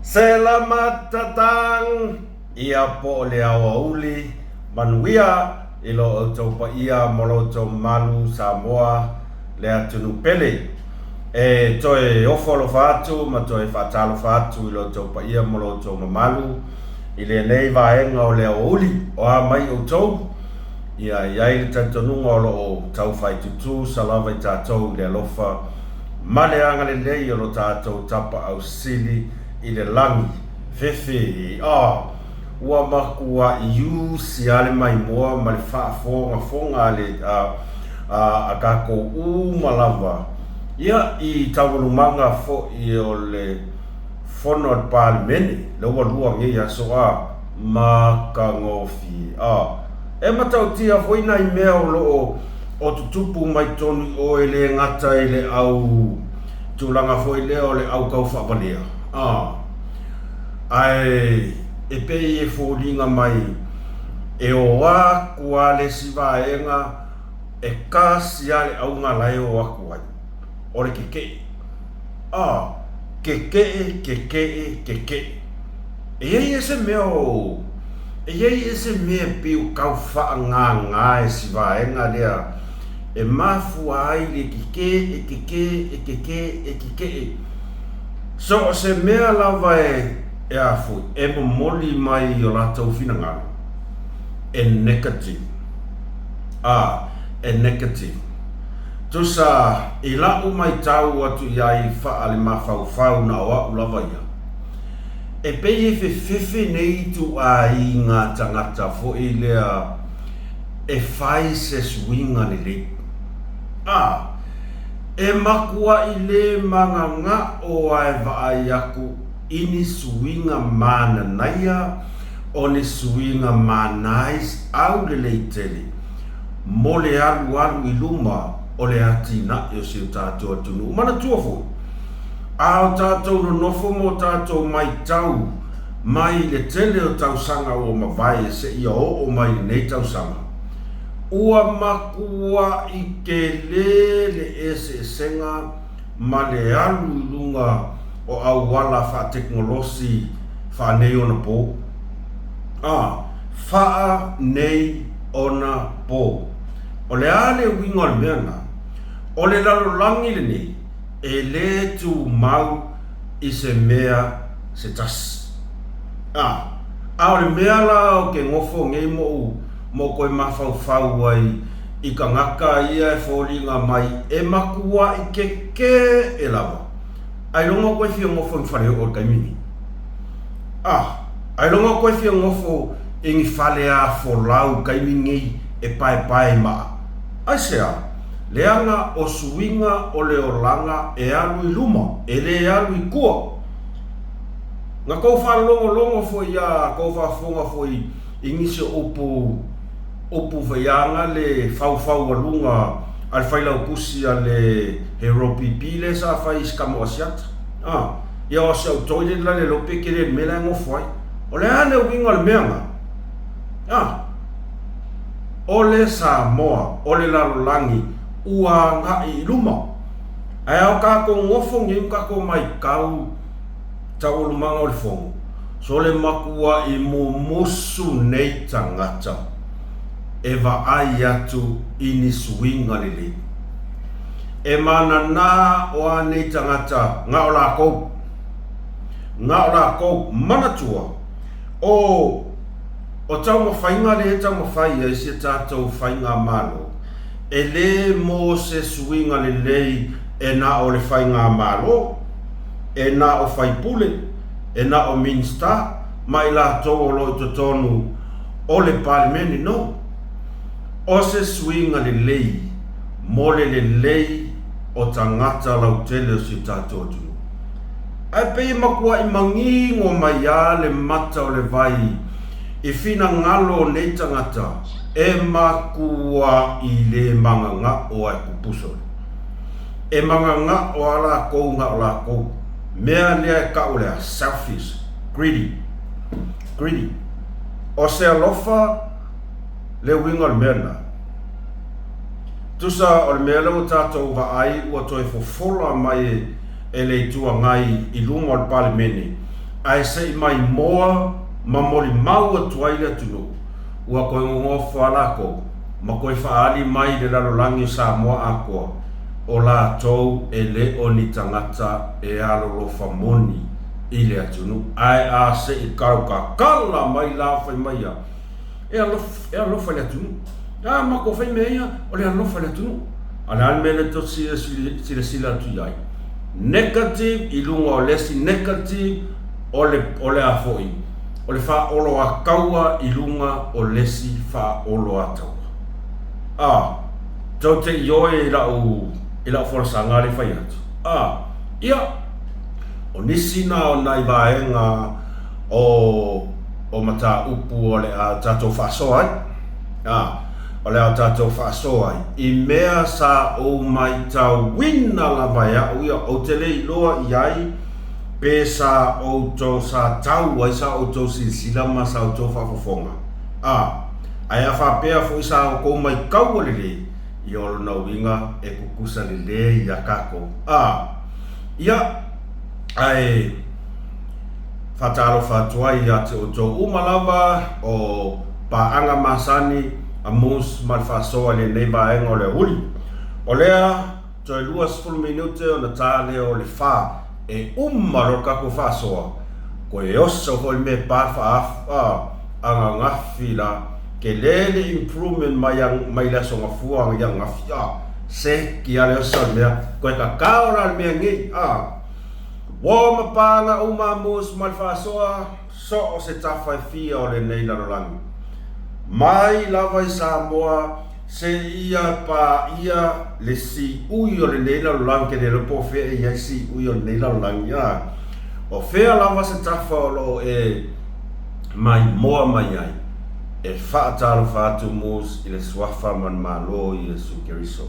Selamat datang ia po o le aoauli manuia i lo outou paia mo lo outou mamalu Samoa le atunuu pele. E toe ofo alofa atu ma toe faatalofa atu i lo outou paia mo lo outou mamalu i lenei vaega o le aoauli. O a mai outou? Ia i ai le talitonuga o lo o taufaitutusa lava i tatou i le alofa ma le agalelei o lo tatou Tapaau Sili i le lagi. Fefe, a! Ua matuai usi lava le maimoa ma le faafogafoga a le, a, a, a tatou uma lava, ia, i taualumaga foi o le Fono a le Palemene, lea ua lua nei aso, a, matagofie, a. E matautia foi nai mea o lo o o tutupu mai totonu i o e le gata i le au tulaga foi lea o le au taufaavalea, a, ae e pei e foliga mai e o atu lava le isi vaega e tasi lava le auga la e o atu ai, o le kekeʻe. A, kekeʻe, kekeʻe, kekeʻe. E i ai ea se mea o, e i ai ea se mea e pei o tau faangāngā e si vaega lea e mafua ai le kekē, e kekē, e kekē, e kekeʻe. So o se mea lava e, e a foi, e momoli mai i o latou finagalo, e negative. A, e negative. Tusa i la'u maitau atu i ai faa le mafaufau na o a'u lava ia. E pei e fefefe nei ituaiga tagata foi lea e fai se suiga lelei. A, e makuaʻi lē magaga'o a e vaai aku i ni suiga mananaia o ni suiga manais au lelei tele mo le alualu i luma o le atinae o si o tatou atunuu. Manatua foi, a o tatou nonofo ma o tatou maitau mai i le tele o tausaga ua mavae seia oo mai i lenei tausaga, ua matuaʻi tele le eseesega ma le alu i luga o auala faatekonolosi faaneionapo, a faaneionapo. O le a le uiga o le mea lena? O le lalolagi lenei e lē tumau i se mea se tasi. A, a o le mea la o ke gofo nei moʻu mo koe mafaufau ai i tagata ia e foliga mai e matuaʻi kekē e lava, ailoga koe fia gofo i ni fale oo i le taimi nei. A, ailoga koe fia gofo i ni fale a folau i taimi nei e paepae i maa. Aisea? Leaga o suiga o le olaga e alu i luma, e lē alu i tua. Na tou faalogologo foi a tou faafofoga foi i nisi o upu, upu faiaga le faufaualuga a le failautusi a le Heropipi lea sa fai i si tama o Asiata. A, ia o si au toilet la le lope tele le mea la e nofo ai. O le a le uiga o le mea na? A. O le Samoa, o le lalolagi, ua agai i luma. Ae a o tatou nofo nei ma tatou maitau taualumaga o le Fono, so le matuaʻi mumusu nei tagata e vaai atu i ni suiga lelei. E mananā o a nei tagata na o lakou, na o lakou manatua, o O taumafaiga lea e taumafai ai si a tatou faigamalo, e lē mo se suiga lelei e na o le faigamalo, e na o faipule, e na o Minista ma i latou o lo o i totonu o le Palemene. No. O se suiga lelei mo le lelei o tagata lautele o si o tatou atunuu. Ae pei e matuaʻi magigo mai a le mata o le vai i finagalo o nei tagata e matuaʻi lē magagaʻo a e kupuso. E magagaʻo a lakou na o lakou. Mea lea e kaʻu lea, selfish, greedy, greedy. O se alofa le uiga o le mea lena. Tusa o le mea lea ua tatou vaai ua toe fofola mai e le Itu Agai i luma o le Palemene. Ae se i maimoa ma molimau atu ai le atunuu, ua toe gogofo a lakou ma toe faaali mai i le lalolagi o Samoa atoa, o latou e le o ni tagata e alolofa moni i le atunuu. Ae a se i tautatala mai la fai mai ia, e alofa, e alofa i le atunuu. A matou fai mea ia, o le alofa i le atunuu. A o le a le mea lea tou te silasila atu i ai? Negative i luga o le isi negative o le, o le a foi, o le faaoloataua i luga o le isi faaoloataua. A, tou te ioe i lau, i lau folasaga lea e fai atu. A, ia, o nisi na o nai vaega o, o mataupu o le a tatou faasoa ai. A, o le a tatou faasoa ai i mea sa ou maitauina lava e au ia, ou te le iloa i ai pe sa outou sa tau ai sa outou silasila ma sa outou faafofoga. A, ae a faapea foi sa outou maitaua lelei, ia o lona uiga e tutusa lelei ia tatou. A, ia, ae faatalofa atu ai ia te outou uma lava o paaga masani a Moose ma le faasoa i lenei vaega o le aoauli. O lea, toe 20 minute ona ta lea o le fa e uma loa le tatou faasoa, toe oso foi le mea e pa le faaafu, a, ananafi la, tele le improvement mai, mai le aso Gafua i ananafi, a, seki lava le oso o le mea, toe tatao la le mea nei, a. Uo ma paaga uma a Moose ma le faasoa, So o se tafa e fia o lenei lalolagi. Mai lava i Samoa seia paia le siui o lenei lalolagi, ke le iloa po o fea e i ai siui o lenei lalolagi, a o fea lava se tafa o lo o e maimoa mai ai, e faatalofa atu Moose i le Suafa ma le Malo o Iesu Keriso.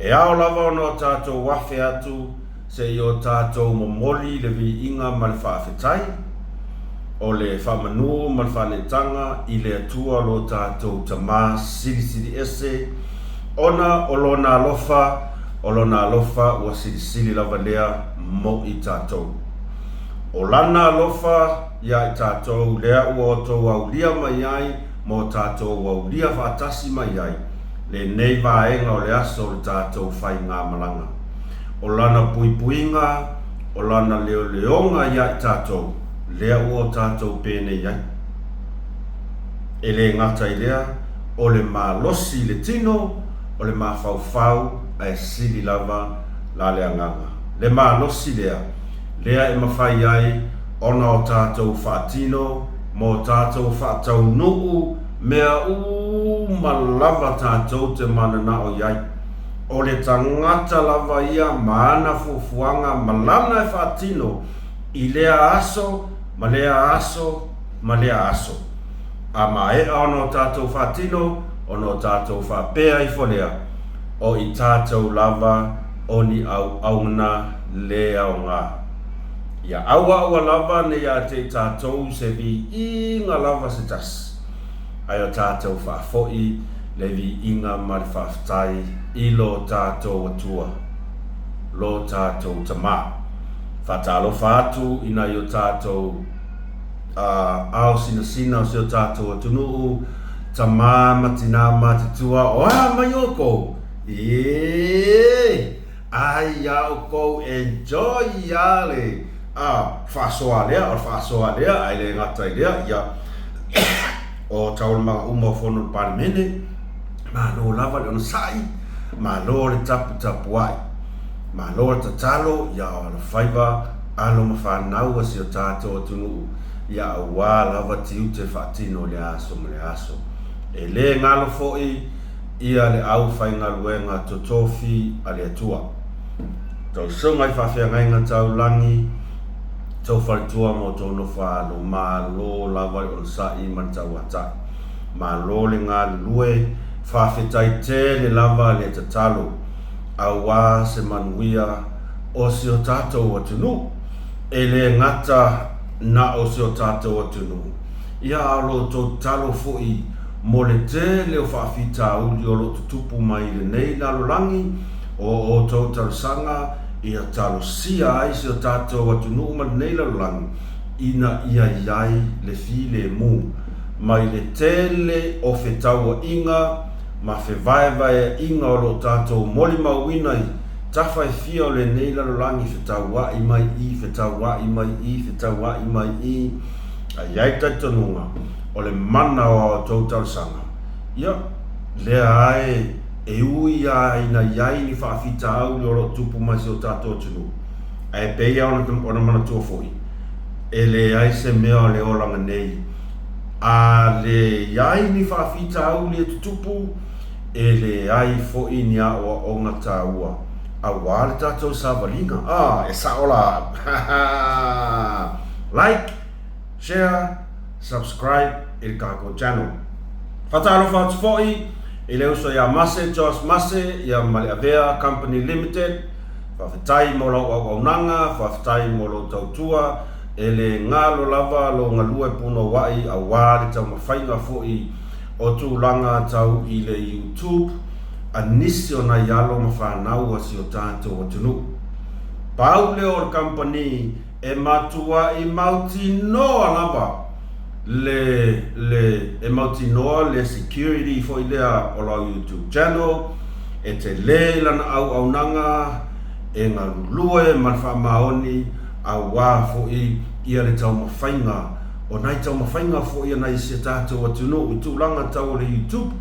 E ao lava ona o tatou afe atu Se i o tātou momoli le viiga ma le faafetai, o le faamanū ma le faaneetaga i le Atua lo tātou Tamā Silisili Ese, ona o Lona alofa, o Lona alofa ua silisili lava lea mo i tātou. O Lana alofa iā i tātou lea ua outou aulia mai ai ma o tātou aulia faatasi mai ai lenei vaega o le aso o le tātou faigamalaga. O lana puipuiga, o lana leoleoga iā i tātou, lea ua o tātou pēnei ai. E lē gata i lea, o le malosi i le tino, o le mafaufau ae sili lava la le agaga. Le malosi lea, lea e mafai ai ona o tātou faatino ma o tātou faataunuu mea uma lava tātou te mananao i ai. O le tagata lava ia ma ana fuafuaga ma lana e faatino i lea aso ma lea aso ma lea aso. A maea ona o tatou faatino, ona o tatou faapea ifo lea, o i tatou lava o ni auauna le aoga. Ia auaua lava nei ia te i tatou se viiga lava se tasi. Ae o tatou faafoi le viiga ma le faafetai i lo tatou Atua, lo tatou Tama. Faatalofa atu i nai o tatou ao sinasina o si o tatou atunuu, tama ma tina matutua, o a mai oukou? Ee! Ai a oukou enjoy ia le a faasoa lea, o le faasoa lea, ae le gata i lea, ia o taualumaga uma o fono o le Palemene, malo lava le onosai, malo le taputapuai, malo le tatalo, ia o alofaiva alo ma fanau a si o tatou atunuu, ia auā lava tiute faatino i le aso ma le aso. E le galo foi ia le aufaigaluega totofi a le Atua. Tausoga i faafeagaiga taulagi, tou faletua ma outou nofo alo, malo lava le onosai ma le tauatai. Malo le galulue, faafetai tele lava le tatalo, auā se manuia o si o tatou atunuu. E le gata na o si o tatou atunuu, ia a o lo outou tatalo foi mo le tele o faafitauli o lo o tutupu mai i lenei lalolagi, o outou talosaga Ia talosia ai si o tatou atunuu ma lenei lalolagi ina ia i ai le filemu mai le tele o fetauaiga ma fevaevaeaiga o lo o tatou molimauina i tafa e fia o lenei lalolagi fetauai mai i, fetauai mai i, fetauai mai i. A i ai talitonuga o le mana o a outou talosaga, ia, lea e e ui lava ina i ai ni faafitauli o lo o tupu mai si o tatou atunuu, ae pei lava ona manatua foi, e leai se mea o le olaga nei. A leai ni faafitauli e tutupu, e leai foi ni aoaoga taua aua le tatou savaliga. A, e sao la! Like, share, subscribe i le tatou channel. Faatalofa atu foi i le uso ia Mase, Josh Mase, ia ma le Avea Company Limited. Faafetai mo lau auaunaga, faafetai mo lou tautua, e le galo lava lou galue punouai aua le taumafaiga foi o tulaga tau i le YouTube a nisi o nai alo ma fanau a si o tatou atunuu. Pau lea o le kamupani E matuai mautinoa lava le, le, e mautinoa le security foi lea o lau YouTube channel, e tele lana auaunaga, e galulue ma le faamaoni aua foi ia le taumafaiga o nai taumafaiga foi a nai si a tatou atunuu i tulaga tau o le YouTube,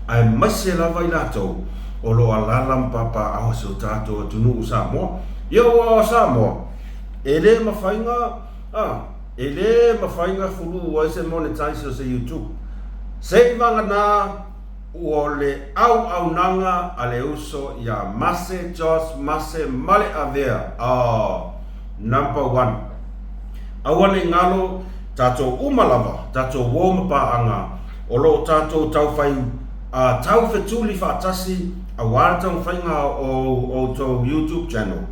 aemaise lava i latou o lo o alaala ma papaaao i si o tatou atunuu o Samoa. Ia ua o Samoa, E le mafai na, a, e le mafai na fulu ai se monetize o se YouTube. Seivagana ua le auaunaga a le uso ia Mase Josh Mase Maleavea, oh, number one. Aua ne i galo, tatou uma lava, tatou uo ma paaga, o lo o tatou taufai, a, taufetuli faatasi aua le taumafaiga o outou YouTube channel.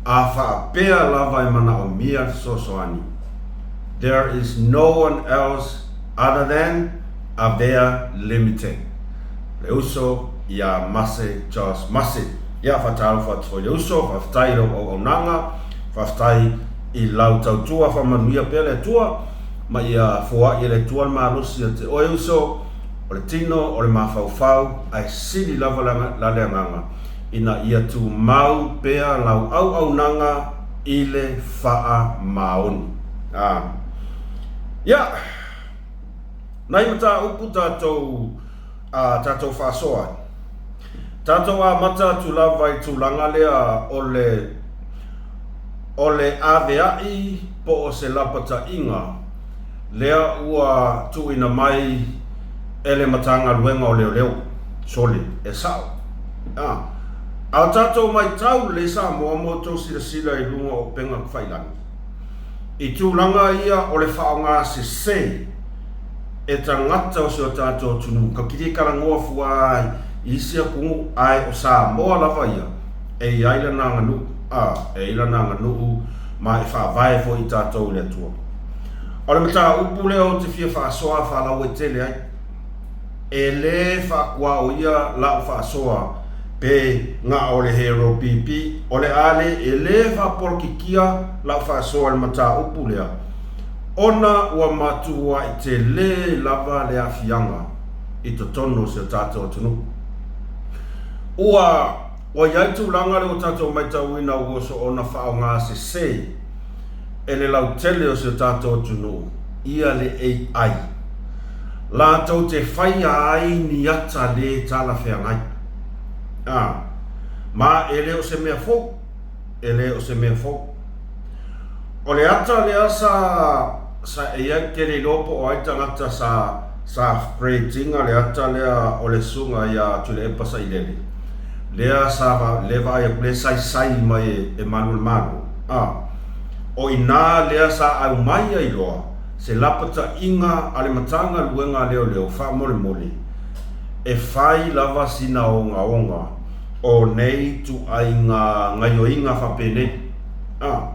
A faapea lava e manaomia le fesoasoani, there is no one else other than Avea Limited. Le uso ia Mase Charles Mase. Ia, faatalofa atu foi i le uso, faafetai i lau auaunaga, faafetai i lau tautua, faamanuia pea le Atua, ma ia foai e le Atua le malosi ia te oe uso, o le tino, o le mafaufau, ae sili lava la le agaga ina ia tumau pea lau auaunaga i le faamaoni. A. Ia, nai mataupu tatou, a, tatou faasoa ai. Tatou amata atu lava i tulaga lea o le, o le avea'i po o se lapataiga lea ua tuuina mai e le Matagaluega o Leoleo. Sole, e sao. A. A o tatou matau lelei Samoa ma outou silasila i luga o upega tafailagi, i tulaga ia o le faaaoga sese e tagata o si o tatou atunuu, ka kili talanoa fua ai i isi atunuu, ae o Samoa lava ia e i ai lana aganuu, a, e i ai lana aganuu ma e faavae foi i tatou i le Atua. O le mataupu lea ou te fia faasoa faalauaitele ai. E le faakuaoia lau faasoa pe na o le hero PP, o le a le, e le faapolokikia lau faasoa i le mataupu lea, ona ua matuai tele lava le aafiaga i totonu o si o tatou atunuu. Ua Ua i ai tulaga lea ua tatou matauina ua soona faaaoga sese e le lautele o si o tatou atunuu ia le AI latou te faia ai ni ata le talafeagai. A, ma e le o se mea fou, e le o se mea fou. O le ata lea sa, sa e ai te le iloa po o ai tagata sa, sa create ina le ata lea o le susuga ia Tuilaepa Sailele, lea sa lea vaai atu lea saisai mai e, e malu le Malo. A, o i ina lea sa aumai ai loa se lapataiga a le Matagaluega a Leoleo faamolemole e fai lava sina ogaoga o nei ituaiga gaioiga faapenei. A,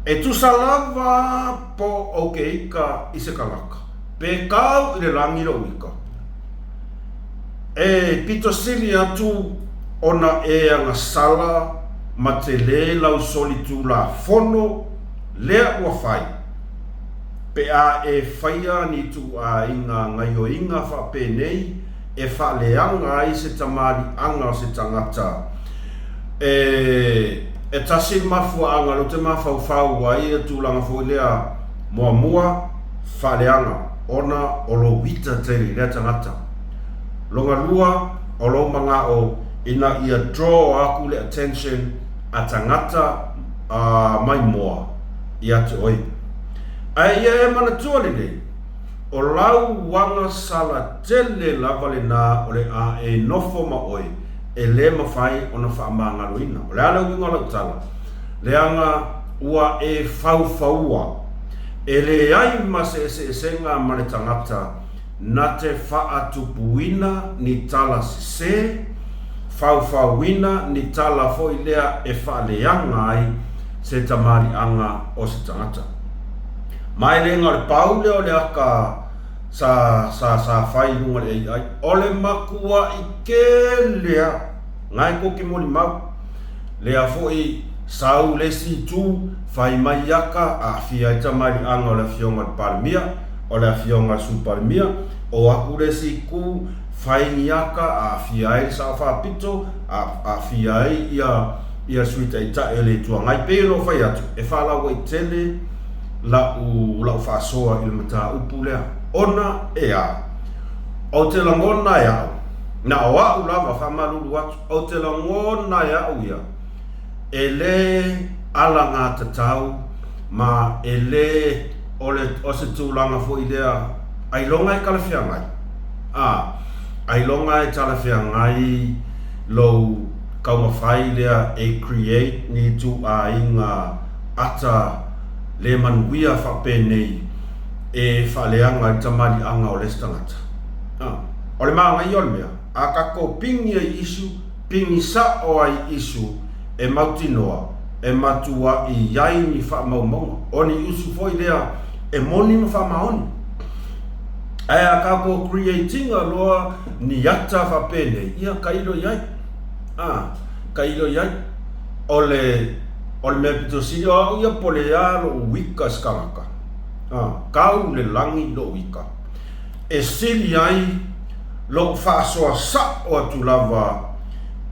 e tusa lava po o ke ika i se kanaka, pe kau i le lagi lou ika. E pito sili atu ona e agasala. ma telē lau solitulafono lea ua fai, pe a e faia ni ituaiga gaioiga faapenei e faaleaga ai se tamaliiaga o se tagata. E, e tasi le mafuaaga lea ou te mafaufau ai le tulaga foi lea, muamua, faaleaga ona o lou ita tele i lea tagata. Lona lua, o lou manao ina ia draw aku le attention a tagata mai moa ia te oe. Ae ia e manatua lelei, o lau aga sala tele lava lena o le a e nofo ma oe e le mafai ona faamagaloina. O le a le uiga o lau tala? Leaga ua e faufaua, e leai ma se eseesega ma le tagata na te faatupuina ni tala sese, faufauina ni tala foi lea e faaleaga ai se tamaliiaga o se tagata. Ma e le na o le pau lea o le aka sa, sa, sa fai i luga o le AI. O le matuaʻi tele a, na e tou te molimau. Lea foi sau le isi itu, fai mai aka, aafia ai tamaliiaga o le Afioga i le Palemia, o le Afioga i le Sui Palemia, o aku le isi itu, fai ni aka, aafia ai le Sao Faapito, aafia ai ia ia Sui Taitai o le Itu Agai. Pei ona ou fai atu, e faalauaitele lau lau faasoa i le mataupu lea, ona e a? Ou te lagona e au, na o au lava, faamalulu atu, Ou te lagona e au ia, e lē alagatatau ma e lē o le o se tulaga foi lea ailoga e talafeagai, a, ailoga e talafeagai lou taumafai lea e create ni ituaiga ata le manuia faapenei e faaleaga ai le tamaliiaga o le isi tagata. A, o le manaia o le mea, A tatou pigi ai isu, pigi sa'o ai isu e mautinoa e matua'i i ai ni faamaumauga, o ni usu foi lea e moni ma faamaoni. Ae a tatou create-iga loa ni ata faapenei, ia tailo i ai. A, tailo i ai. O le, o le mea pito sili, o au ia po o le a lo'u ika i se tagata, a, kau le lagi lo'u ika. E sili ai lou faasoa sa'o atu lava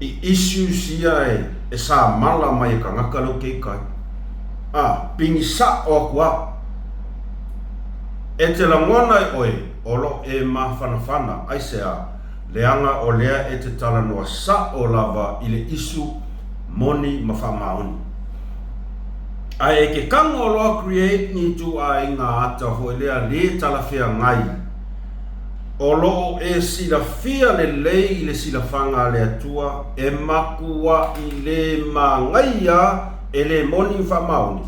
i issues ia e samala mai e tagata lea ou te ita ai. A, pigi sa'o atu a. E te lagona e oe o lo o e mafanafana, aisea, leaga o lea e te talanoa sa'o lava i le issue moni ma faamaoni. Ae e te tago loa create ni ituaiga ata foi lea le talafeagai o lo o e silafia lelei i le silafaga a le Atua e matuaʻi le manaia e le moni ma faamaoni,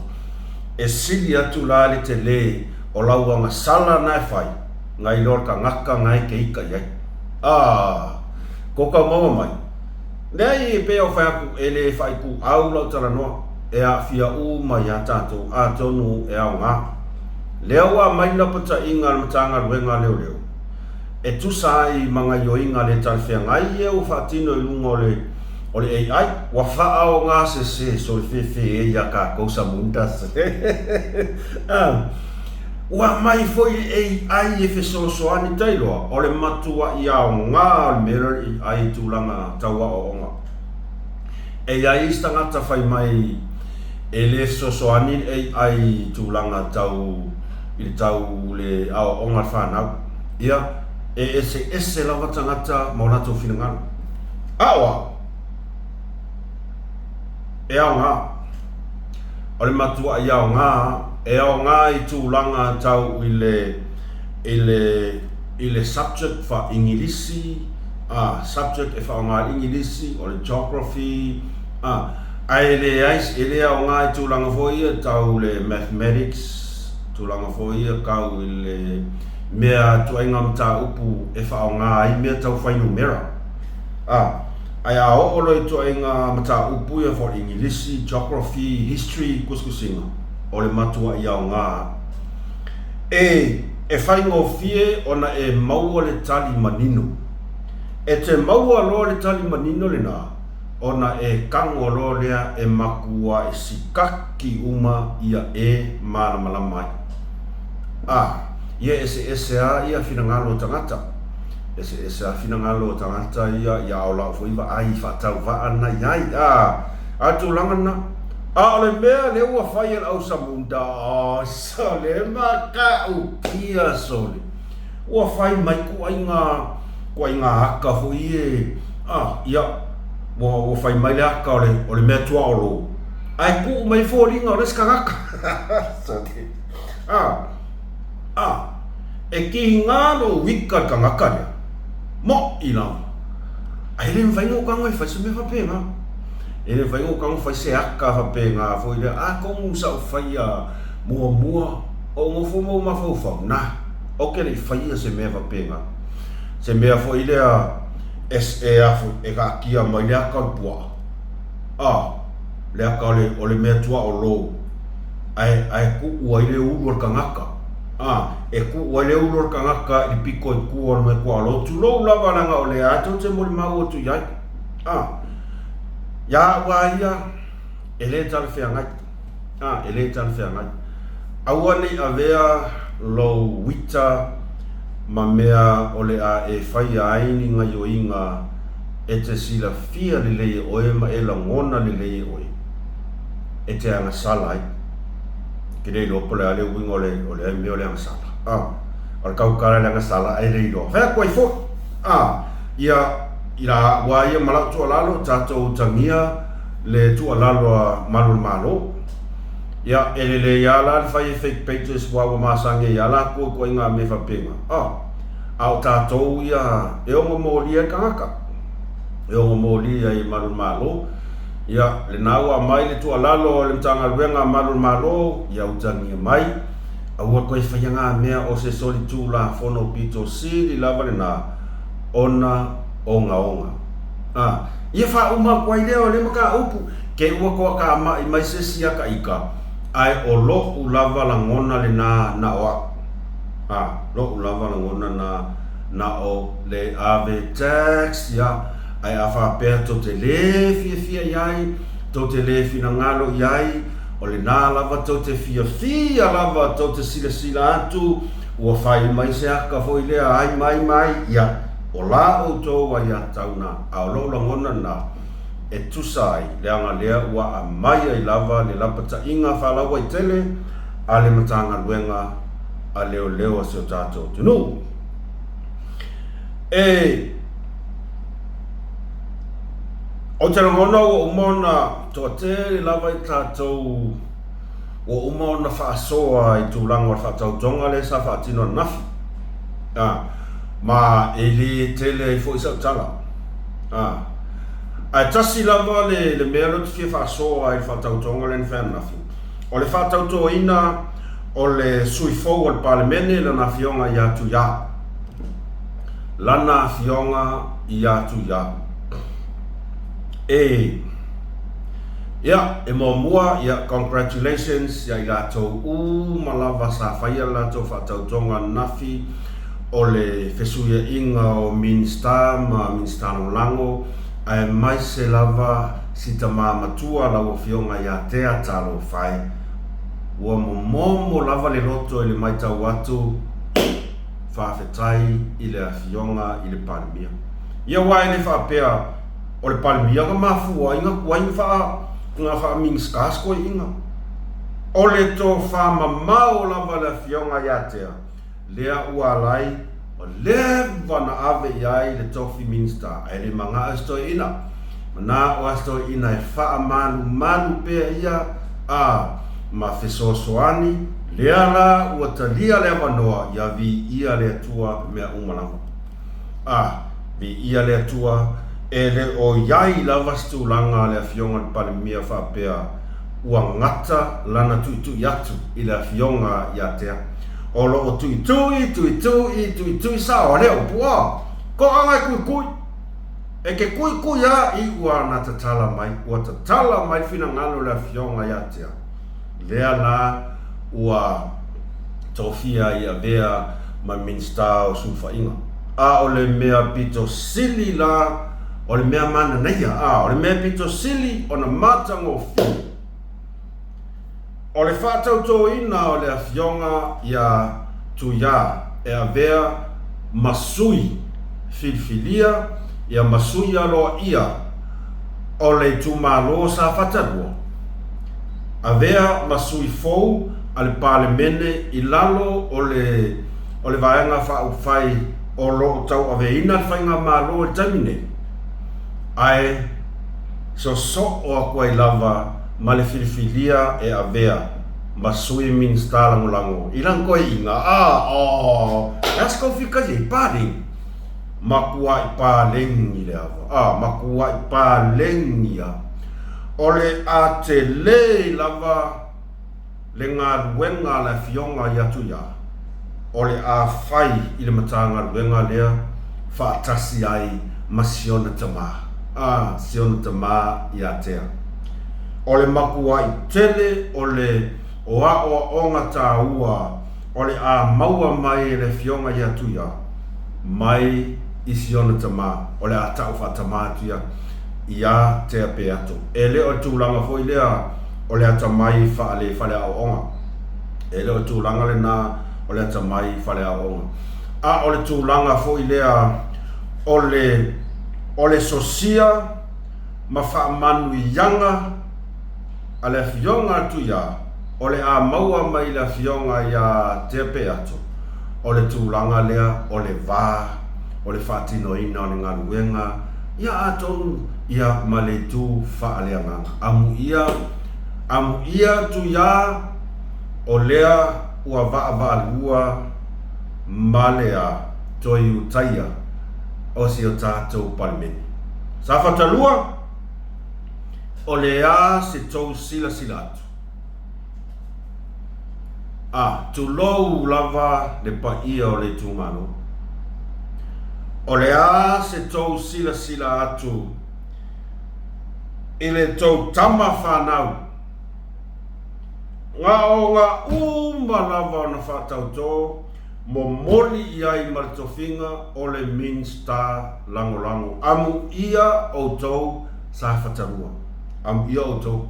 e sili atu la le telē o lau agasala na e fai, nai lo le tagata na e te ita i ai. Ah! Ko tau maua mai. Leai, e pei ona fai atu, e le faaipuau lau talanoa, e aafia uma iā tatou, atonu e aoga. Lea ua aumai le lapataiga a le Matagaluega a Leoleo, e tusa ai ma gaioiga le talafeagai ia ua faatino i luga o le o le AI, ua faaaoga sese solefefe ia tatou Samundas. Ua aumai foi le AI e fesoasoani tailoa, o le matuaʻi aoga o le mea lea o le AI i tulaga tau aoaoga. E i ai isi tagata fai mai e le fesoasoani le AI i tulaga tau i le tau le aoaoga a le fanau. Ia, e eseese lava tagata ma o latou finagalo. A o au? E aoga. O le matuaʻi aoga, e aoga i tulaga tau i le, i le, i le subject faa-Igilisi, a, subject e faaaoga ai le Igilisi, o le Geography, a, ae leai, e le aoga i tulaga foi ia tau le Mathematics, tulaga foi ia tau i le mea ituaiga mataupu e faaaoga ai mea tau fuainumera. A, ae a oo loa i ituaiga mataupu ia for Igilisi, Geography, History, tusitusiga, o le matuaʻi aoga. E, e faigofie ona e maua le tali manino. E te maua loa le tali manino lena, Ona e kago loa lea e makuaʻi sikaki uma ia e malamalama ai. A, ia eseese a ia finagalo o tagata. Eseese a finagalo o tagata ia, ia a o la'u foi vaai i faatauvaa na i ai. A, a le tulaga lena. A o le mea lea ua fai e le au Samunda, oh, sole matautia sole. Ua fai mai kuaiga, kuaiga aka foi e, a, ia, ua, ua fai mai le aka o le, o le mea tuaolo, ae tuu mai foliga o le isi tagata. Sole. A, a, e kiga lou ika i le tagata lea, moʻi lava. Ae le mafai ona ou tago e fai se mea faapena. E le mafai ona ou tago fai se aka faapena foi lea, atonu sa ou faia muamua o ou nofo ma ou mafaufau, na, ou te le i faia se mea faapena. Se mea foi lea e, e, e taatia mai le aka o le puaa, a, le aka o le, o le mea tuaolo, ae, ae tuu ai le ulu o le tagata. A, e tuu ai le ulu o le tagata i le pito i tua o le mea tuaolo, tulou lava leaga o lea lava tou te molimau atu i ai. A, ia au lava ia, e le talafeagai. A, e le talafeagai. Aua ne i avea lou uita ma mea o le a e faia ai ni gaioiga e te silafia lelei e oe ma e lagona lelei e oe, e te agasala ai. Ke le iloa po o le a le uiga o le, o le mea o le agasala. A, o le tautala i le agasala ae le iloa. Fai atu ai foi. A, ia, i la ua ia ma lau tuualalo, tatou utagia le tuualalo a Malu o le Malo. Ia, e lelei lava la le fai e fake pages aua ua masani ai lava latou i ituaiga mea faapena. A, a o tatou ia e ono molia ai le tagata, e ono molia ai e Malu o le Malo. Ia, lena ua aumai le tuualalo a le Matagaluega a Malu o le Malo, ia utagia mai, aua toe faia ngā mea o se solitulafono pito sili lava lena ona ogaoga. A, ia faauma atu ai lea o lea mataupu, ke ua toatamai mai se isi ata ika, ae o loʻu lava lagona lena na o aʻu. A, loʻu lava lagona na na o le ave tax, ia, ae a faapea tou te lē fiafia i ai, tou te lē finagalo i ai, o lena lava tou te fiafia lava tou te silasila atu, ua fai mai se aka foi lea ai mai mai, ia, O la outou aiatatau na, a o lou lagona na, e tusa ai, leaga lea ua aumai ai lava le lapataiga faalauaitele a le Matagaluega a Leoleo a si o tatou atunuu. E Ou te lagona ua uma ona toatele lava i tatou ua uma ona faasoa i tulaga o le faatautoga lea sa faatino ananafi. A, ma e le tele ai foi sau tala. A, ae tasi lava le, le mea lea ou te fia faasoa ai i le faatautoga lea na fai ananafi, o le faatautoina o le sui fou o le Palemene, lana afioga ia Tuia. Lana afioga ia Tuia. E, ia, e muamua, ia, congratulations ia i latou uma lava sa faia le latou faatautoga ananafi o le fesuiaiga o Minisita ma Minisita Lagolago, aemaise lava si tama matua lau Afioga ia Tea Talofa e. Ua momomo lava le loto i le maitau atu, faafetai i le Afioga i le Palemia. Ia aua e le faapea O le Palemia na mafua ai na tuai na faa-Minisita si toeaina. O le tofa mamao lava a le Afioga ia Tea, lea ua ala ai ua leva na ave i ai le tofi Minisita, ae le manao si toeaina. Manao lava si toeaina e faamalumalu pea ia a ma fesoasoani, lea la ua talia le avanoa ia viia le Atua mea uma lava. A, viia le Atua, e le o i ai lava se tulaga a le Afioga i le Palemia faapea ua gata lana tuitui atu i le Afioga ia Tea. O lo o tuitui, tuitui, tuitui sao a lea upu, a, toaga e tuitui! E te tuitui a i ua na tatala mai, ua tatala mai le finagalo o le Afioga ia Tea. Lea la ua tofia ai avea ma Minisita o Sulufaiga. A o le mea pito sili la O le mea mananaia, a, o le mea pito sili ona matagofie, o le faatautoina o le Afioga iā Tuiā e avea ma sui filifilia ia ma sui aloaia o le itumalo Safata 2, avea ma sui fou a le Palemene i lalo o le o le Vaega Faaupufai o lo o tauaveina le Faigamalo i le taimi nei, ae sosoo atu ai lava ma le filifilia e avea ma Sui Minisita Lagolago i lana toeaiga, a, oh, e a se tou fika i ai, paleni, matuai paleni le ava, a, matuai paleni a. O le a tele lava le galuega a le Afioga ia Tuia, o le a fai i le Matagaluega lea faatasi ai ma si ona tama, a, si ona tama ia Tea. O le matuai tele o le o aoaoga taua o le a maua mai e le Afioga ia Tuia mai i si ona tama, o le a tau faatama atu ia iā Tea Peato. E le o le tulaga foi lea o le atamai faale faleaoaoga. E le o le tulaga lena o le atamai faleaoaoga. A o le tulaga foi lea o le o le sosia ma faamanuiaga a le Afioga a Tuiā, o le a maua mai i le Afioga iā Tea Peato, o le tulaga lea o le va o le faatinoina o le galuega, ia atonu ia ma le itu faaleagaga. Amuia, amuia Tuiā, o lea ua vaavaalua ma le a toe utaia o si o tatou Palemene. Safata 2, O le a se tou silasila atu? A, tulou lava le paia o le itumalo. O le a se tou silasila atu i le tou tama fanau? Na o ngā uma lava ona faatautō momoli i ai ma le tofiga o le Minisita Lagolago. Amuia outou Safata 2. Amuia outou.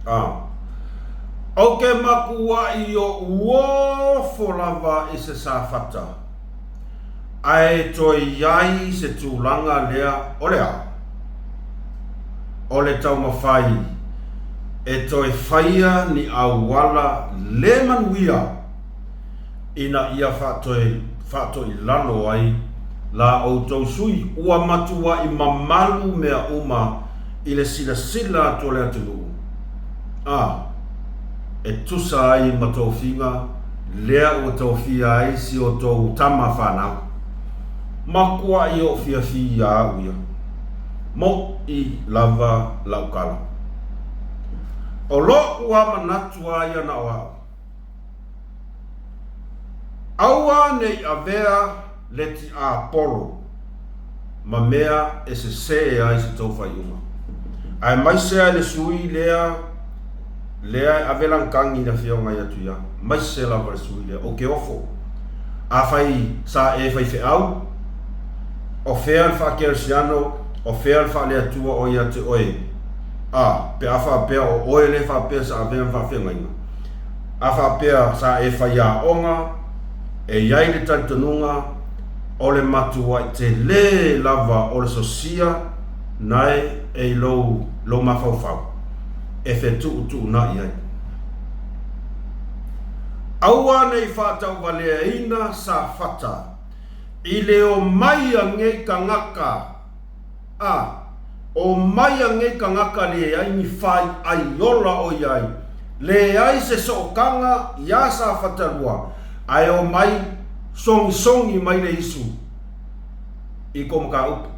A. Ou te makuaʻi oʻu ofo lava i se Safata, ae toe i ai se tulaga lea o le a? O le taumafai e toe faia ni auala le manuia ina ia faatoe faatoilalo ai la outou sui ua matuai mamalu mea uma i le silasila atu o le atunuu, a e tusa ai ma tofiga lea ua tofia ai si outou tama fanau. Makuai oʻu fiafia au ia. Moʻi lava lau kala. O loʻu a manatu a ia na o aʻu. Aua ne i avea le tiapolo ma mea e sesē ai se tou faaiuga. Aemaise ai le sui lea lea e ave lana tagi i le afioga ia Tuia, maise lava le sui lea, ou te ofo. Afai sa e faifeau, o fea le faakeresiano, o fea le faale-Atua o ia te oe? A, pe a faapea o oe le faapea sa avea ma faafeagaiga. A faapea sa e faiaoga, e i ai le talitonuga o le matuai tele lava o le sosia nae e i lou, lou mafaufau e fetuutuunai ai. Aua ne i faatauvaleaina Safata i le omai a nei tagata A, omai a nei tagata leai ni fai ai ola ʻoiai leai se sootaga iā Safata 2, ae omai sogisogi mai le isu i ko mataupu.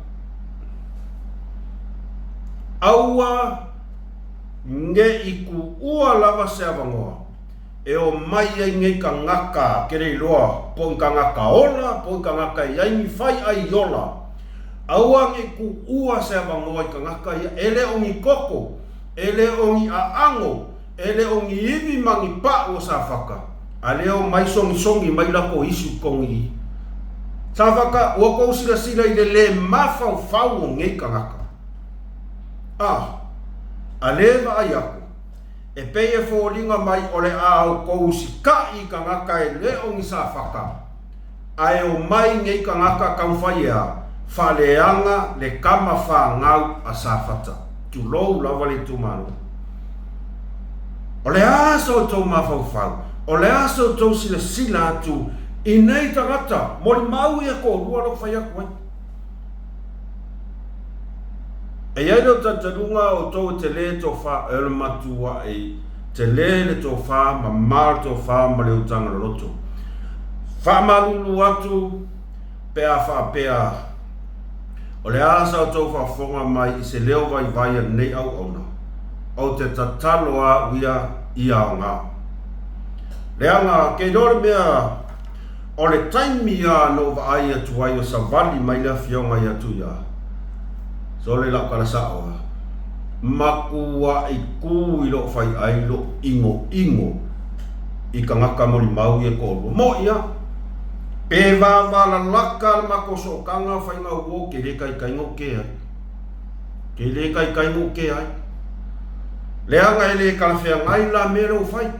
Aua ne i kuʻua lava se avanoa e omai ai nei tagata ke le iloa po o ni tagata ola po o ni tagata e i ai ni fai ai ola. Aua ne i kuʻua se avanoa i tagata ia, e le o ni koko, e le o ni ʻaʻano, e le o ni iwi ma ni paʻu o Safata, a lea omai sogisogi mai lako isu i totonu i i. Safata, ua tou silasila i le lē mafaufau o nei tagata. A, a lē vaai atu, e pei e foliga mai o le a outou usitaʻi i tagata e le o ni Safata, Ae omai nei tagata taumafai e a faaleaga le tama fanau a Safata, tulou lava le itumalo. O le a sa outou mafaufau? O le a sa outou silasila atu i nei tagata? Molimau ia toalua lou fai atu ai. E i ai lou talitaluga o outou e tele tofa, e o le matuaʻi tele le tofa, mamao le tofa ma le utaga loloto. Faamalulu atu pe a faapea o le a sa outou faafofoga mai i se leo vaivai a lenei auauna, ou te tatalo au ia ia aoga. Leaga ke iloa le mea O le taimi a na ou vaai atu ai o savali mai le afioga ia Tuia, sole lau tala sao a, matuaʻi kū i lou faiʻai lou ʻinoʻino i tagata molimau ia toalua. Moʻi a, pe vavalalaka le matou sootaga faiga uo ke le taitai na ou kē ai. Ke le taitai na ou kē ai. Leaga e le talafeagai la mea lea ua fai.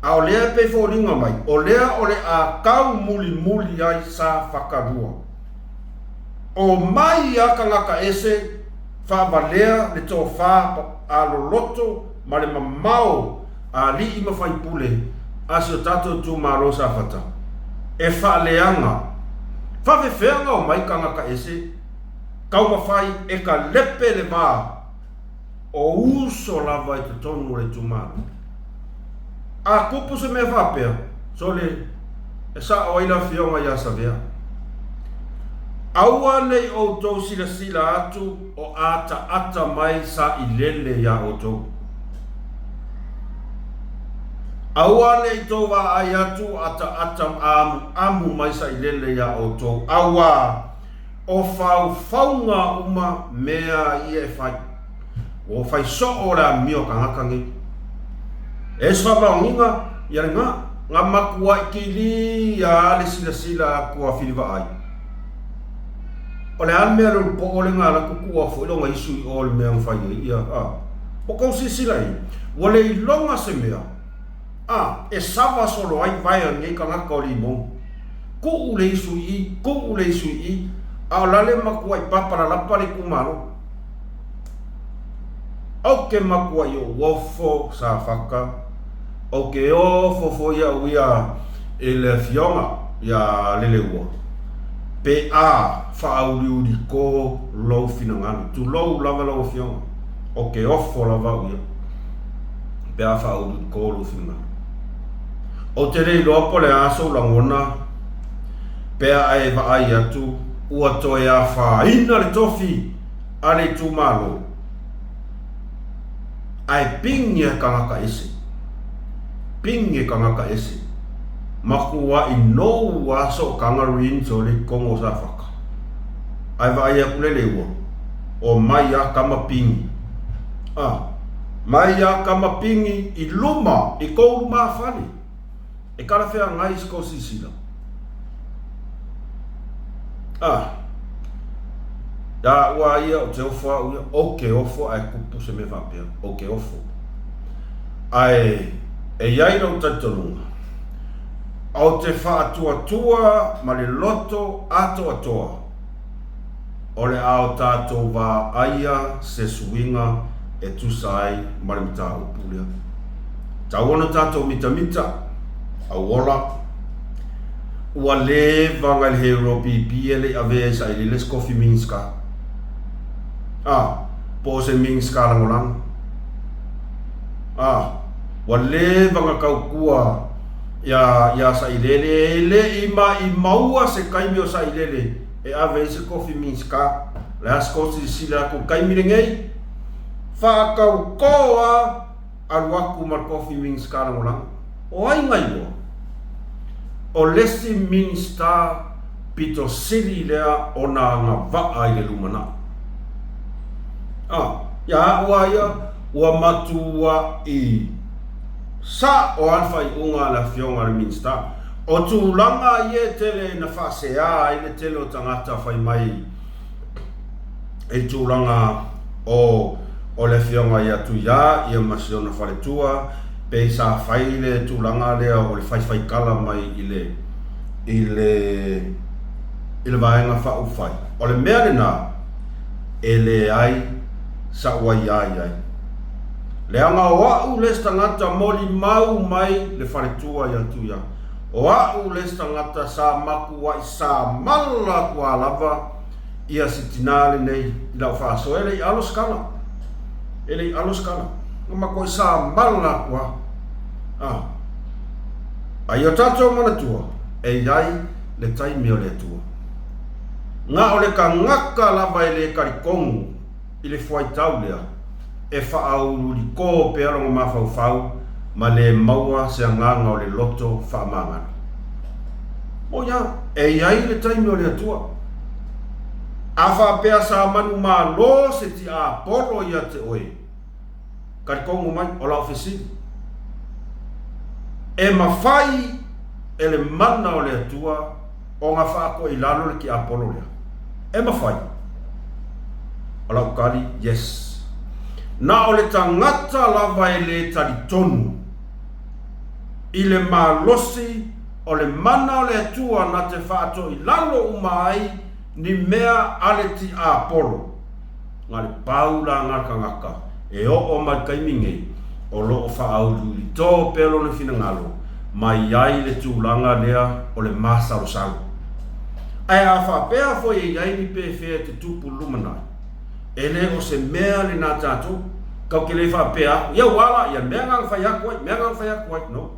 A o lea e pei foliga mai, o lea o le a tau mulimuli ai sa fakalua. O mai a tagata ese, faavalea le tofa a loloto ma le mamao a alii ma faipule a si o tatou itumalo Safata, e faaleaga faafefea ona omai tagata ese taumafai e talepe le va o uso lava i totonu o le itumalo. A tupu se mea faapea, sole, e sao ai le afioga ia Savea. Aua ne i outou silasila atu o ataata mai sailele iā outou. Aua ne i tou vaai atu o ataata amuamu mai sailele iā outou, auā O faufauga uma mea ia e fai. Ua fai soo le amio a tagata nei. E se faamaoniga ia lena, na matuai kili ia le silasila atu a Filivaai. O le a le mea lolu poo lena la tutua foi lona isu i o le mea na fai ai ia a. Ua tou silasila i ai, ua le iloga se mea a e sava solo ai vae a lenei tagata o Limoni. Tuu le isu i i, tuu le isu i i, a o la le matuai papalalapa le itumalo. Ou te matuai ou ofo Safata, ou te ofo foi au ia i le afioga ia Leleua, pe a faauliuliko lou finagalo. Tulou lava lau afioga, ou te ofo lava au ia, pe a faauliuliko lou finagalo. Ou te le iloa po o le a sou lagona pe a e vaai atu ua toe afaina le tofi a le itumalo ae pigi e tagata ese. Pigi e tagata ese. Makuaʻi nou a sootaga rinse o le ikogo o Safata. Ae vaai atu le leua, o mai a tama pigi. A. Mai iā Kama Pingi i luma i kou lumafale, e kalafeagai i se kou silasila. A, iā aʻu a ia o te ofo aʻu ia, ou ke ofo ae kupu se mea faapea, ou ke ofo. Ae e i ai lou talitonuga, ou te faatuatua ma le loto atoatoa, O le a o tatou vaaia se suiga e tusa ai ma le mataupu lea. Tau ona tatou mitamita, auola, ua leva ngai le hero pipi e le i avea i sailele se kofi Minska. A, po o se Minska lagolago. A, ua leva na tautua ia, ia sailele e le i maʻimaua se taimi o sailele e ave ai se kofi Minska. O le a se kofi silasila atu i le taimi lenei? Faatautō a alu atu ma le kofi Minska lagolago. O ai na iloa? O le isi Minista pito sili lea ona agavaa i le lumanai. A, ia aʻu a ia, ua matuaʻi sa'o a le faaiuga a le afioga a le Minista. O tulaga ia e tele ina faasea ai le tele o tagata fai mai i tulaga o o le afioga ia Tuia ia ma si ona faletua pei sa fai le tulaga lea o le faifaikala mai i le i le i le Vaega Faaupufai. O le mea lena e leai sa'u aiā i ai. Leaga o a'u le isi tagata molimau mai le faletua ia Tuia. O a'u le isi tagata sa makua'i samala atu a lava ia si tinā lenei i la'u faasoa e le i alo se tala. E le i alo se tala. Na makua'i samala atu a. A. A ia tatou manatua, e i ai le taimi o le Atua. Na o le tagata lava e le talitonu i le fuaitau lea, e faauluulitō pea lona mafaufau ma le maua se agaga o le loto faamagalo. Moe a, e i ai le taimi o le Atua. A faapea sa manumalo se tiapolo ia te oe, talitonu mai, o lau fesili, e mafai e le mana o le Atua ona faatoa i lalo le tiapolo lea? E mafai. O lau tali, yes. Na o le tagata lava e le talitonu i le malosi o le mana o le Atua na te faatoa i lalo uma ai ni mea a le tiapolo. Na le pau la na tagata e oo mai le taimi nei, o lo o faauliulito pea lona finagalo mai ai le tulaga lea o le masalosalo. Ae a faapea foi e i ai ni pefea e te tupu i le lumanai, e le o se mea lena tatou, tatou te le faapea atu, ia ua ala, ia mea na na fai atu ai, mea na na fai atu ai. No.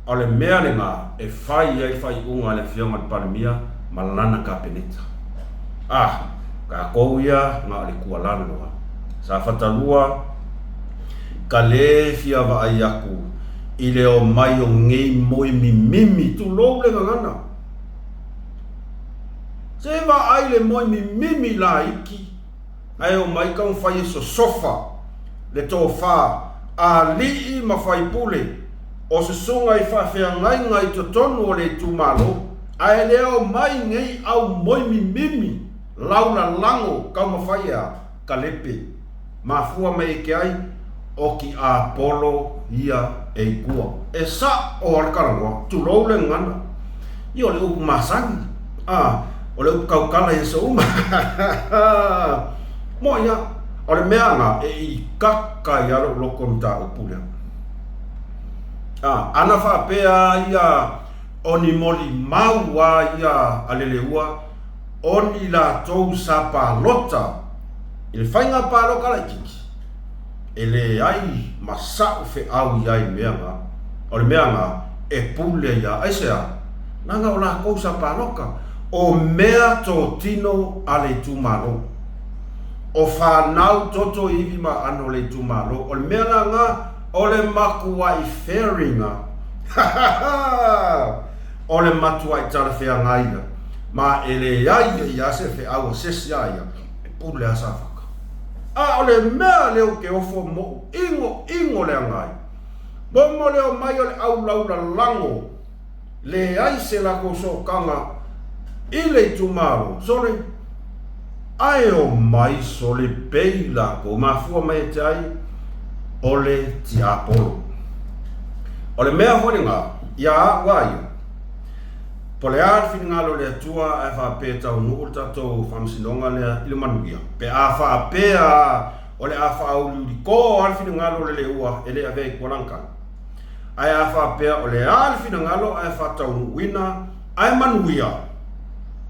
A o le mea lena e fai ai le faaiuga a le Afioga i le Palemia ma lana Kapeneta. Ah, tatou ia na o le tuualalo lava. Safata 2, ka le fia vaai atu i le omai o nei moi mimimi, tulou le gagana. Se vaai le moi mimimi laiti ae omai taumafai e sosofa le tofa a alii ma faipule o susuga i faafeagaiga i totonu o le itumalo, ae le omai nei au moi mimimi laulalago taumafai e a kalepe. Mafua mai e ke ai o ki ʻāpolo ia e i kua. E saʻo a le talanoa, tulou le gagana. Ia o le upu masani, a, o le upu taukala i aso uma. Moʻi a, o le mea na e ikaka ai a loʻu loko i le mataupu lea. A, ana faapea ia o ni molimau a ia a Leleua, o ni latou sa palota i le faiga palota laitiiti, e leai ma sa'u feau i ai mea na, o le mea na e pule ia aisea? Leaga o lakou sa palota, o mea totino a le itumalo, o fanau toto ivi ma ano le itumalo, o le mea la na o le matuai fairinga, ha ha ha! O le matuai talafeagai ia, ma e leai ai a se feau a sesi a ia e pule a Safata. A o le mea lea ou te ofo moʻu ʻinoʻino leaga ai, momo le omai o le ʻau laulalago, leai se latou sootaga i le itumalo, sole, ae omai sole pei latou mafua mai e te ai o le tiapolo. O le mea foi lena, ia a'u a ia, po o le a le finagalo o le Atua ae faapea e taunuu le tatou faamasinoga lea i le manuia, pe a faapea o le a faauliulikō lava le finagalo o le Leua e le avea i tua lana tala. Ae a faapea o le a le finagalo ae faataunuuina ae manuia,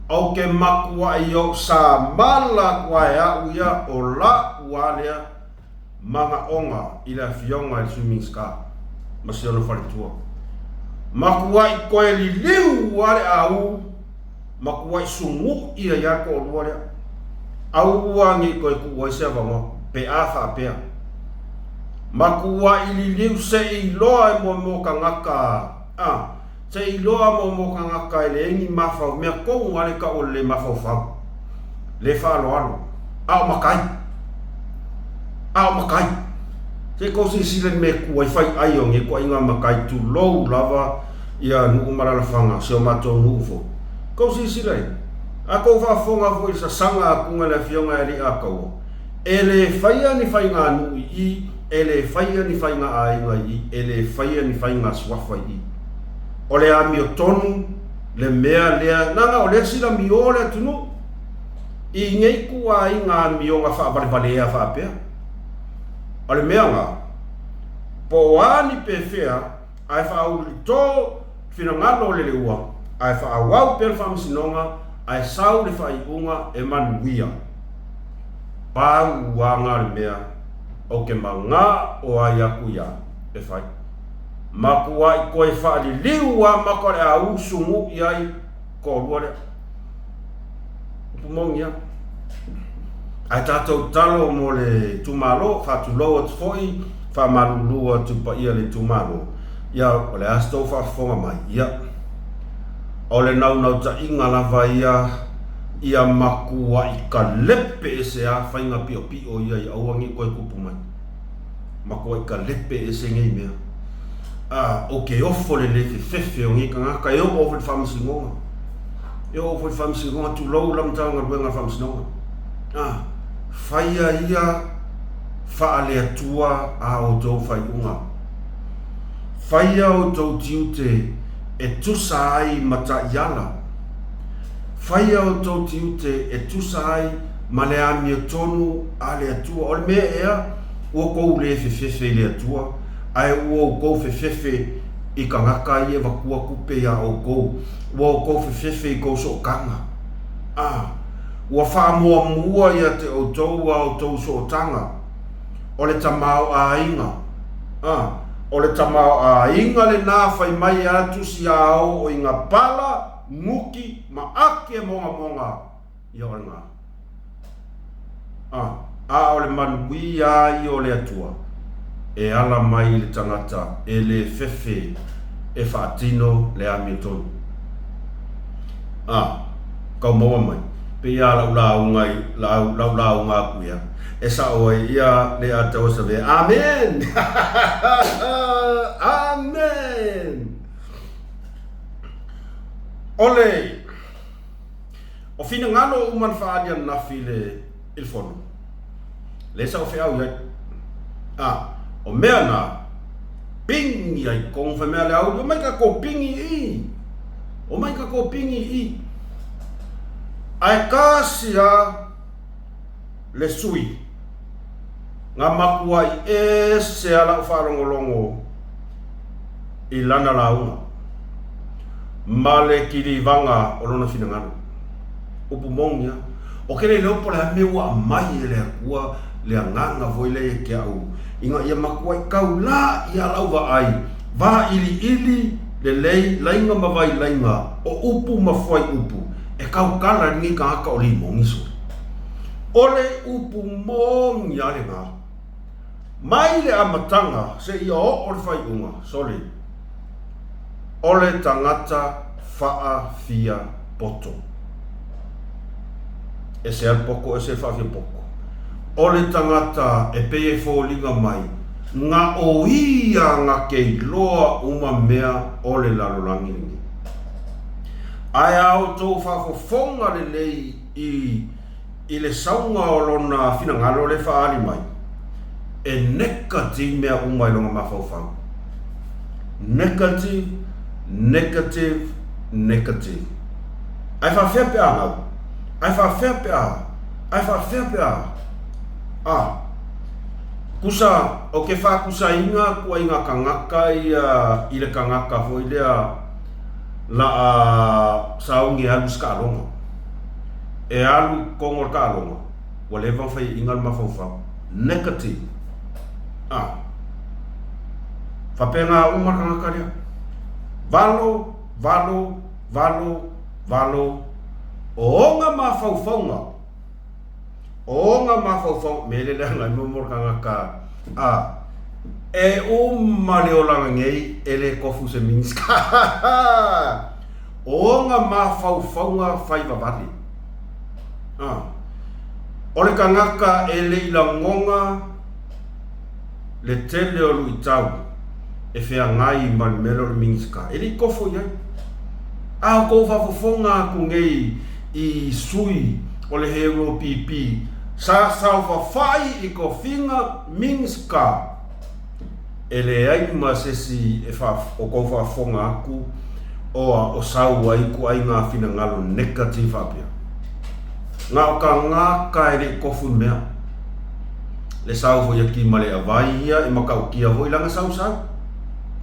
ou te matuai ou samala atu lava e a'u ia o la'u lava lea manaoga i le Afioga i le Sui Minisita ma si ona faletua. Matuai toe liliu lava le au, matuai sunu'i ai lava le toalua lea. Aua ne i toe tuu ai se avanoa pe a faapea. Matuai liliu se i iloa e moemoe tagata a. Se i iloa mo mo tagata e leai ni mafau, mea tonu lava le tau o le le mafaufau, le faaaloalo, a o matai. A o matai. Se i tou silasila i le mea e tu ai faiai o nei ituaiga matai, tulou lava. Ia nuu ma alalafaga, si o matou nuu foi. Tou silasila i ai. A tou faafofoga foi i le sasaga atuga e le Afioga ia Aliiataua, e le faia ni faiganuu i i, e le faia ni faigaaiga i i, e le faia ni faigasuafa i i. O le amiotonu le mea lea, leaga o lea silamio le atunuu i nei ituaiga amioga faavalevalea faapea. O le mea na, po o a ni pefea, ae faaulito finagalo o le Leua, ae faaauau pea le faamasinoga, ae sau le faaiuga e manuia. Pau uaga le mea ou te maga o ai aku ia e fai. Matuai toe faaliliu a maka o le a usu i ai toalua lea. Upu moni a. Ae tatou tatalo mo le itumalo, faatulou atu foi, faamalulu atu i le paia o le itumalo, ia o le a se tou faafofoga mai, ia o le naunautaiga lava ia ia matuai kalepe ese a faiga piopio ia ia aua ne i toe tupu mai. Matuai kalepe ese nei mea. A, ou te ofo i le le fefefe o nei tagata e oo foi i le faamasinoga. E oo foi i le faamasinoga, tulou la Matagaluega o le Faamasinoga. A, faia ia faale-Atua a outou faaiuga. Faia outou tiute e tusa ai ma taiala. Faia outou tiute e tusa ai ma le amiotonu a le Atua. O le mea ea ua outou le fefefe i le Atua, ae ua outou fefefe i tagata ia e avatua tupe iā outou, ua outou fefefe i tou sootaga. A, ua faamuamua ia te outou a outou sootaga, o le tamaoaiga. A, o le tamaoaiga lenā fai mai e a tusi a oo i nga pala, guti, ma ake mogamoga, ia o lena. A, a o le manuia ia o le Atua e ala mai i le tagata e le fefe e faatino le amiotonu. A, kau maua mai, pei a lau lauga i, lau, lau lauga aku ia, e sao ai ia le ataua savea. Amen! Amen! O le, O finagalo uma na faaali ananafi i le i le fono, lea sa ou feau i ai. A, o mea na, pingi ai kong fai mea le au, omai kakou pingi i, omai kakou pingi i. Ae kasi a le sui, nga makuai ese a lau faalogologo i lana lauga ma le kilivaga o lona finagalo. Upu moni a. O ke le leo po o le a mea ua aumai e le Atua le agaga foi lea ia te au ina ia matuai taulā ia lau vaai, vailiili lelei laiga ma vailaiga o upu ma fuaiupu e tautala ai lenei tagata o Limoni sole. O le upu moni a lena. Mai le amataga seia oo le faaiuga, sole, o le tagata faafia poto. Ese lava le poto, ese le faafia poto. O le tagata e pei e foliga mai, na o ia na te iloa uma mea o le lalolagi lenei. Ae a outou faafofoga lelei i I le sauga o lona finagalo lea e faaali mai, e negative mea uma i lona mafaufau. Negative, negative, negative. Ae faafefea pe a gau? Ae faafefea pe a? Ae faafefea pe a? A. Kusa, o ke faakusaina kuaiga tagata ia i le tagata foi lea la a sauni e alu i se taaloga. E alu i totonu o le taaloga, ua leva ona faiaina le mafaufau. Negative. A. Faapena uma le tagata lea. Valo, valo, valo, valo, o ona mafaufauga, o ona mafaufauga, mea lea leaga ai mo le tagata, a, e uma le olaga nei e le tofu se Minista. O ona mafaufauga fai vavale. A. O le tagata e le i lagona le tele o luitau. e feagai ma le mea lea o le Minisita, e le i kofo i ai. A o kou faafofoga atu nei i sui o le Hero PP sa saofafai i tofiga Minisita, e leai ma se isi e o kou faafofoga atu oa o sau ai ituaiga finagalo negative faapea. Na o tagata e le i tofu i mea. Le sau foi a Kima le Avai ia e matautia foi lana sausau.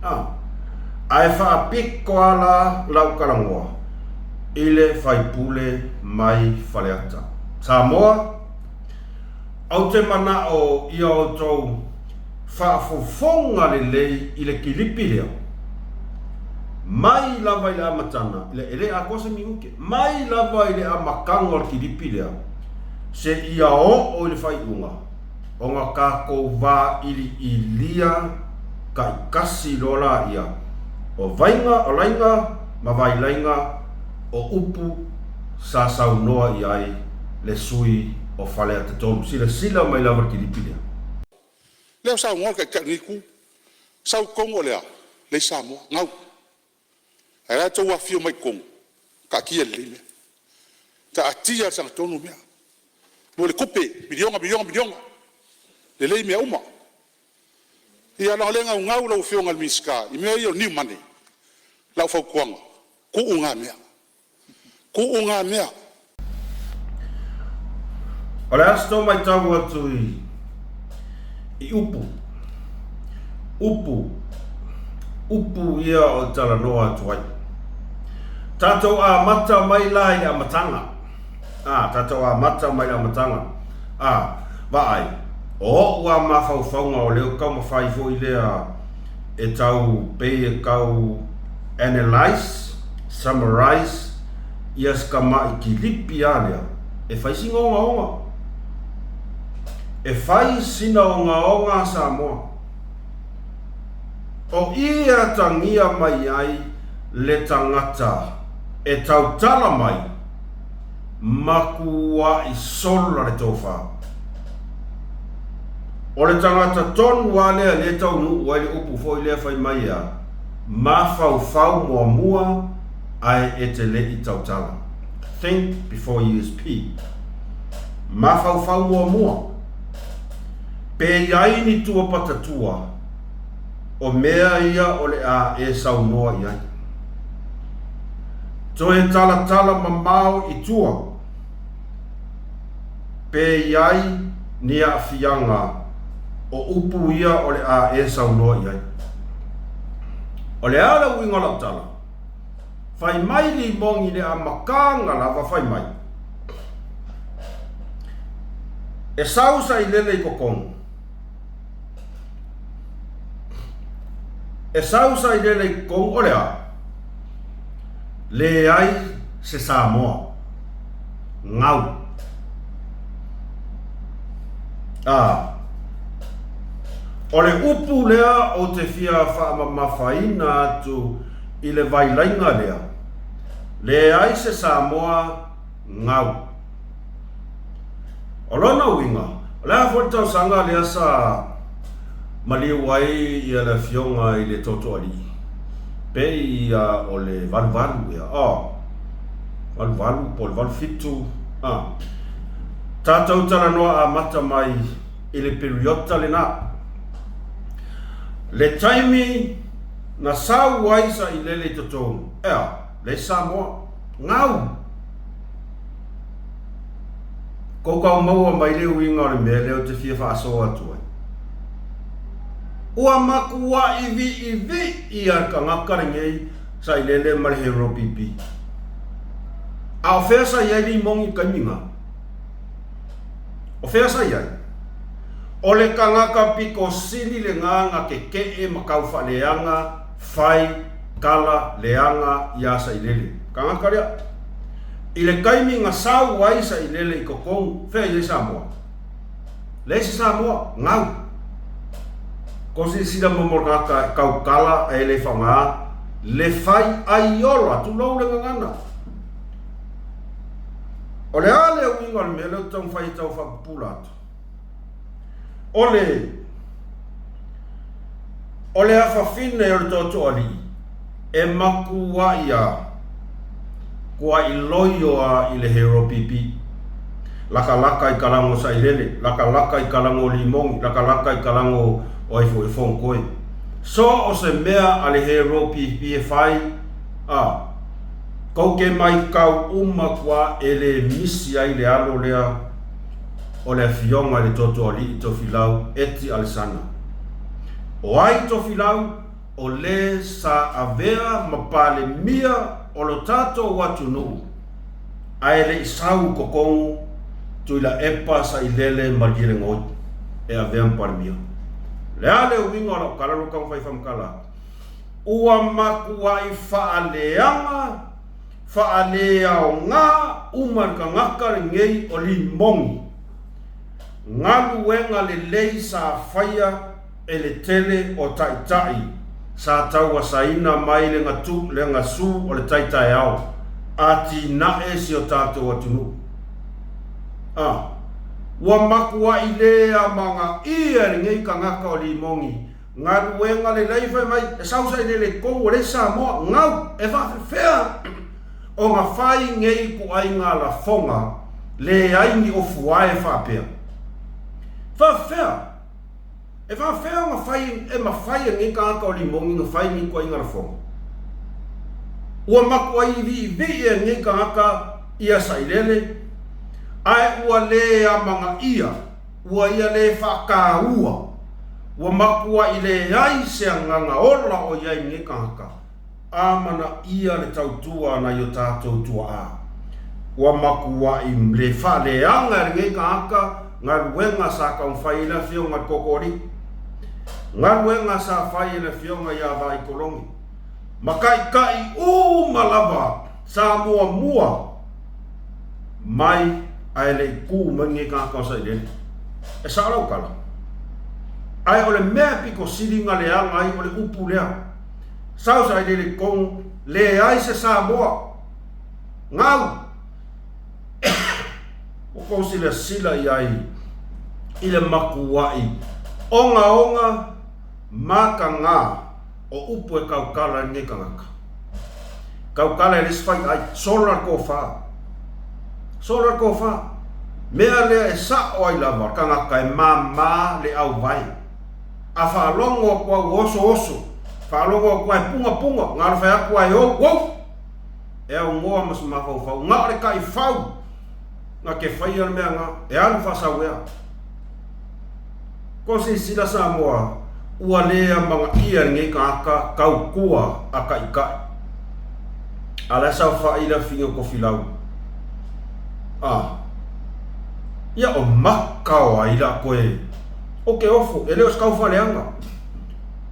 A. Ae faapito a la lau talanoa i le faipule mai Faleata. Samoa, ou te manao ia outou faafofoga lelei i le kilipi lea, mai lava i le amataga, e le atoa se minute, mai lava i le amataga o le kilipi lea, seia oo i le faaiuga, ona tatou vailiilia taitasi loa laia o vaiga, o laiga ma vailaiga o upu sa saunoa i ai le sui o Faleata 3. Silasila mai lava i le kilipi lea. Lea ua saunoa le Taitai o lenei Itu, sau i totonu o le a? Leai se Samoa, gau. Ae a outou afifio mai i totonu? Taatia lelei mea, taatia i le sagatonu mea. Mo le tupe, miliona, miliona, miliona, lelei mea uma. Ia leaga o lea e naunau lau Afioga i le Minisita i mea ia o new money. O lau fautuaga, tuu na mea, tuu na mea. O le a se tou matau atu i i upu, upu, upu ia o talanoa atu ai. Tatou amata mai la i le amataga. A, tatou amata mai le amataga. A, vaai, o o'u a mafaufauga o lea ou taumafai foi lea e tau pei e tau analyse, summarize ia si tamai kilipi a lea e fai sina ogaoga. E fai sina ogaoga a Samoa. O i e atagia mai ai le tagata e tautala mai, makuaʻi sola le tofa. O le tagata tonu lava lea lea e taunuu ai le upu foi lea fai mai e a, mafaufau muamua ae e te le i tautala. Think before you speak. Mafaufau muamua. Pe i ai ni tua patatua, o mea ia o le a e saunoa i ai. Toe talatala mamao i tua, pe i ai ni aafiaga o upu ia o le a e saunoa i ai. O le a le uiga o lau tala? Fai mai Limogi i le amataga lava fai mai. E sau sailele i totonu. E sau sailele i totonu o le a? Leai se Samoa. Gau. A. O le upu lea ou te fia faamamafaina atu i le vailaiga lea, leai se Samoa gau. O lona uiga, o le a foi le tausaga lea sa maliu ai ia le afioga i le Tootooalii, pei ia o le valuvalu ea, oh, valuvalu po o le valufitu, ah. Tatou talanoa amata mai i le piriota lena. Le taimi na sau ai sailele i totonu, ea, leai Samoa, gau! Kou kau maua mai le uiga o le mea lea ou te fia faasoa atu ai. Ua makuaʻi viʻiviʻi a le tagata lenei sailele ma le Hero PP. A o fea sa i ai Limogi i le taimi na? O fea sa i ai? O le tagata pito sili lena na kekeʻe ma tau faaleaga fai tala leaga iā Sailele. Tagata lea. I le taimi na sau ai Sailele i totonu, fea i ai Samoa? Leai se Samoa, gau. Ko silasila mo mo tagata e tautala ae le faoga le fai aiola, tulou le gagana. O le a le uiga o le mea lea ou te taumafai e tau faapupula atu? O le. O le afafine o le Tootooalii e makuaʻi a kuaʻiloio a i le Hero PP. Lakalaka i ka lago sailele, lakalaka i ka lago limogi, lakalaka i ka lago o ai foi o Fogokoe. So o se mea a le Hero PP e fai, a, kou ke maikau uma kua e le misi ai le alo lea o le afioga i le Tootooalii Tofilau Eti Alesana. O ai Tofilau? O le sa avea ma Palemia o lo tatou atunuu ae le i sau i Kokongo, Tuilaepa, Sailele ma Lielegoi e avea ma Palemia. O le a le uiga o lau tala lou taumafai e faamatala atu? Ua matuai faaleaga, faaleaoga uma le tagata lenei o Limogi. Galuega lelei sa faia e le tele o taitai sa tauasaina mai le gatu le gasu o le tai taeao, atinae si o tatou atunuu. A ua matuai le amagaia e lenei tagata o Limogi galuega lelei fai mai e sau sailele i totonu o le isi Samoa, gau e faafefea ona fai nei ituaiga lafoga leai ni ofuae faapea. Faafefea? E faafefea ona fai e mafai e lenei tagata o Limogi ona fai nei ituaiga lafoga? Ua matuai viivii e lenei tagata ia Sailele, ae ua le amanaia, ua ia le faataua, ua matuai leai se agaga ola o i ai i lenei tagata. Amanaia le tautua a nai o tatou tuaa. Ua matuai le faaleaga e lenei tagata galuega sa taumafai ai le Afioga i le Tootooalii, galuega sa fai e le Afioga ia Vaaitologi, ma taitai uma lava sa muamua mai ae le i tu mai lenei tagata o Sailele. E sao lau tala. Ae o le mea e pito sili na leaga ai o le upu lea. Sau sailele i totonu, leai se Samoa. Gau! Ua tou silasila i ai i le matuai ogaoga mataga o upu e tautala i lenei tagata. Tautala i le isi faiai, sola le tofa. Sola le tofa. Mea lea e sao ai lava le tagata e mama le auvae. A faalogo atu au ua osooso, faalogo atu ai pungapunga, na ona fai atu ai ou, ou! E aunoa ma se mafaufau, na o le taifau na te faia le mea na, e alu faasauea. Ko silasila Samoa, ua le amanaia lenei tagata tautua a taitai. A la e saofai le afine o Tofilau. A, ia o maka o ai la koe O ke ofo, e le o se kauwhaleaga.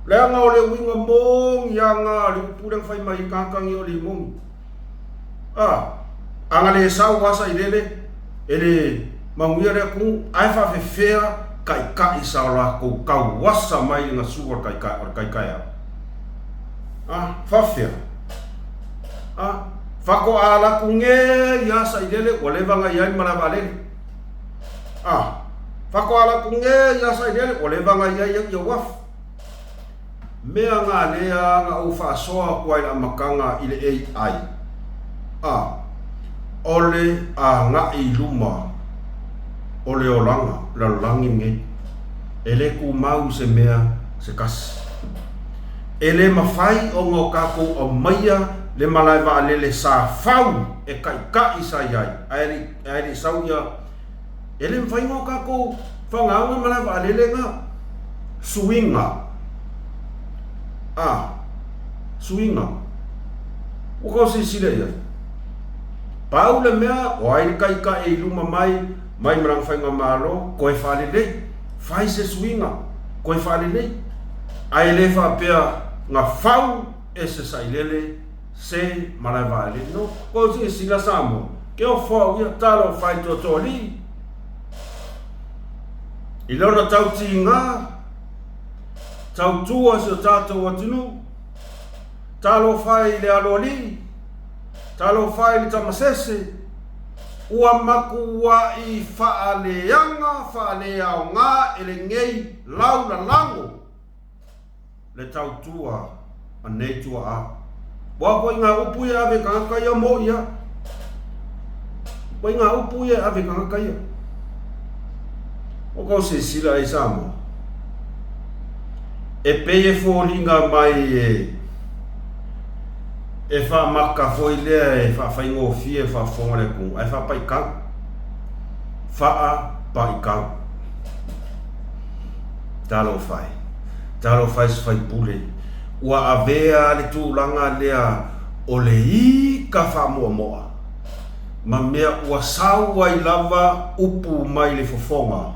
Leaga o le uiga moni a nga le upu lea na fai mai ai tagata nei o limoni. A, a na le sau a sailele, e le manuia le atunuu, ae faafefea taitai sa o latou tauasa mai le gasu o le taitai, o le taitaeao. A, faafefea? A, faatoa ala atu nei a sailele ua leva na i ai le malae vaalele. A, faatoa ala atu nei ia Sailele, ua leva na i ai au ia uafu. Mea nga lea na ou faasoa atu ai i le amataga i le AI. A, o le agai i luma o le olaga lalolagi lenei, e le tumau i se mea se tasi. E le mafai ona o tatou aumaia le malae vaalele sa fau e taitai sa i ai, ae le i Ae le i sau ia, e le mafai ona o tatou fagaoga malae vaalele na. Suiga. A, suiga. Ua tou silasila i ai. Pau le mea, o ai le taitai e i luma mai, mai ma lana faigamalo, toe faalelei. Fai se suiga, toe faalelei. Ae le faapea na fau e se sailele Se malae vaalele no kou silasila Samoa ke ofo au ia talofa i Tootooalii i lona tautiga tautua si o tatou atunuu talofa i le aloalii talofa i le tamasese ua matuai faaleaga faaleaoga e lenei laulalago. Le tautua a nei tuaa. Ua koe i ngā upu ia ave tagata ia mo ia. Koe i ngā upu ia ave tagata ia. O kau silasila ai Samoa. E pei e foliga mai e e whaamaka foi lea e whaafaigofie e whaafofoga le atunuu ae faapaikau. Faapaikau. Talofa e. Talofa e se faipule. Ua avea le tulaga lea o le ika faamoamoa ma mea ua sau ai lava upu mai le fofoga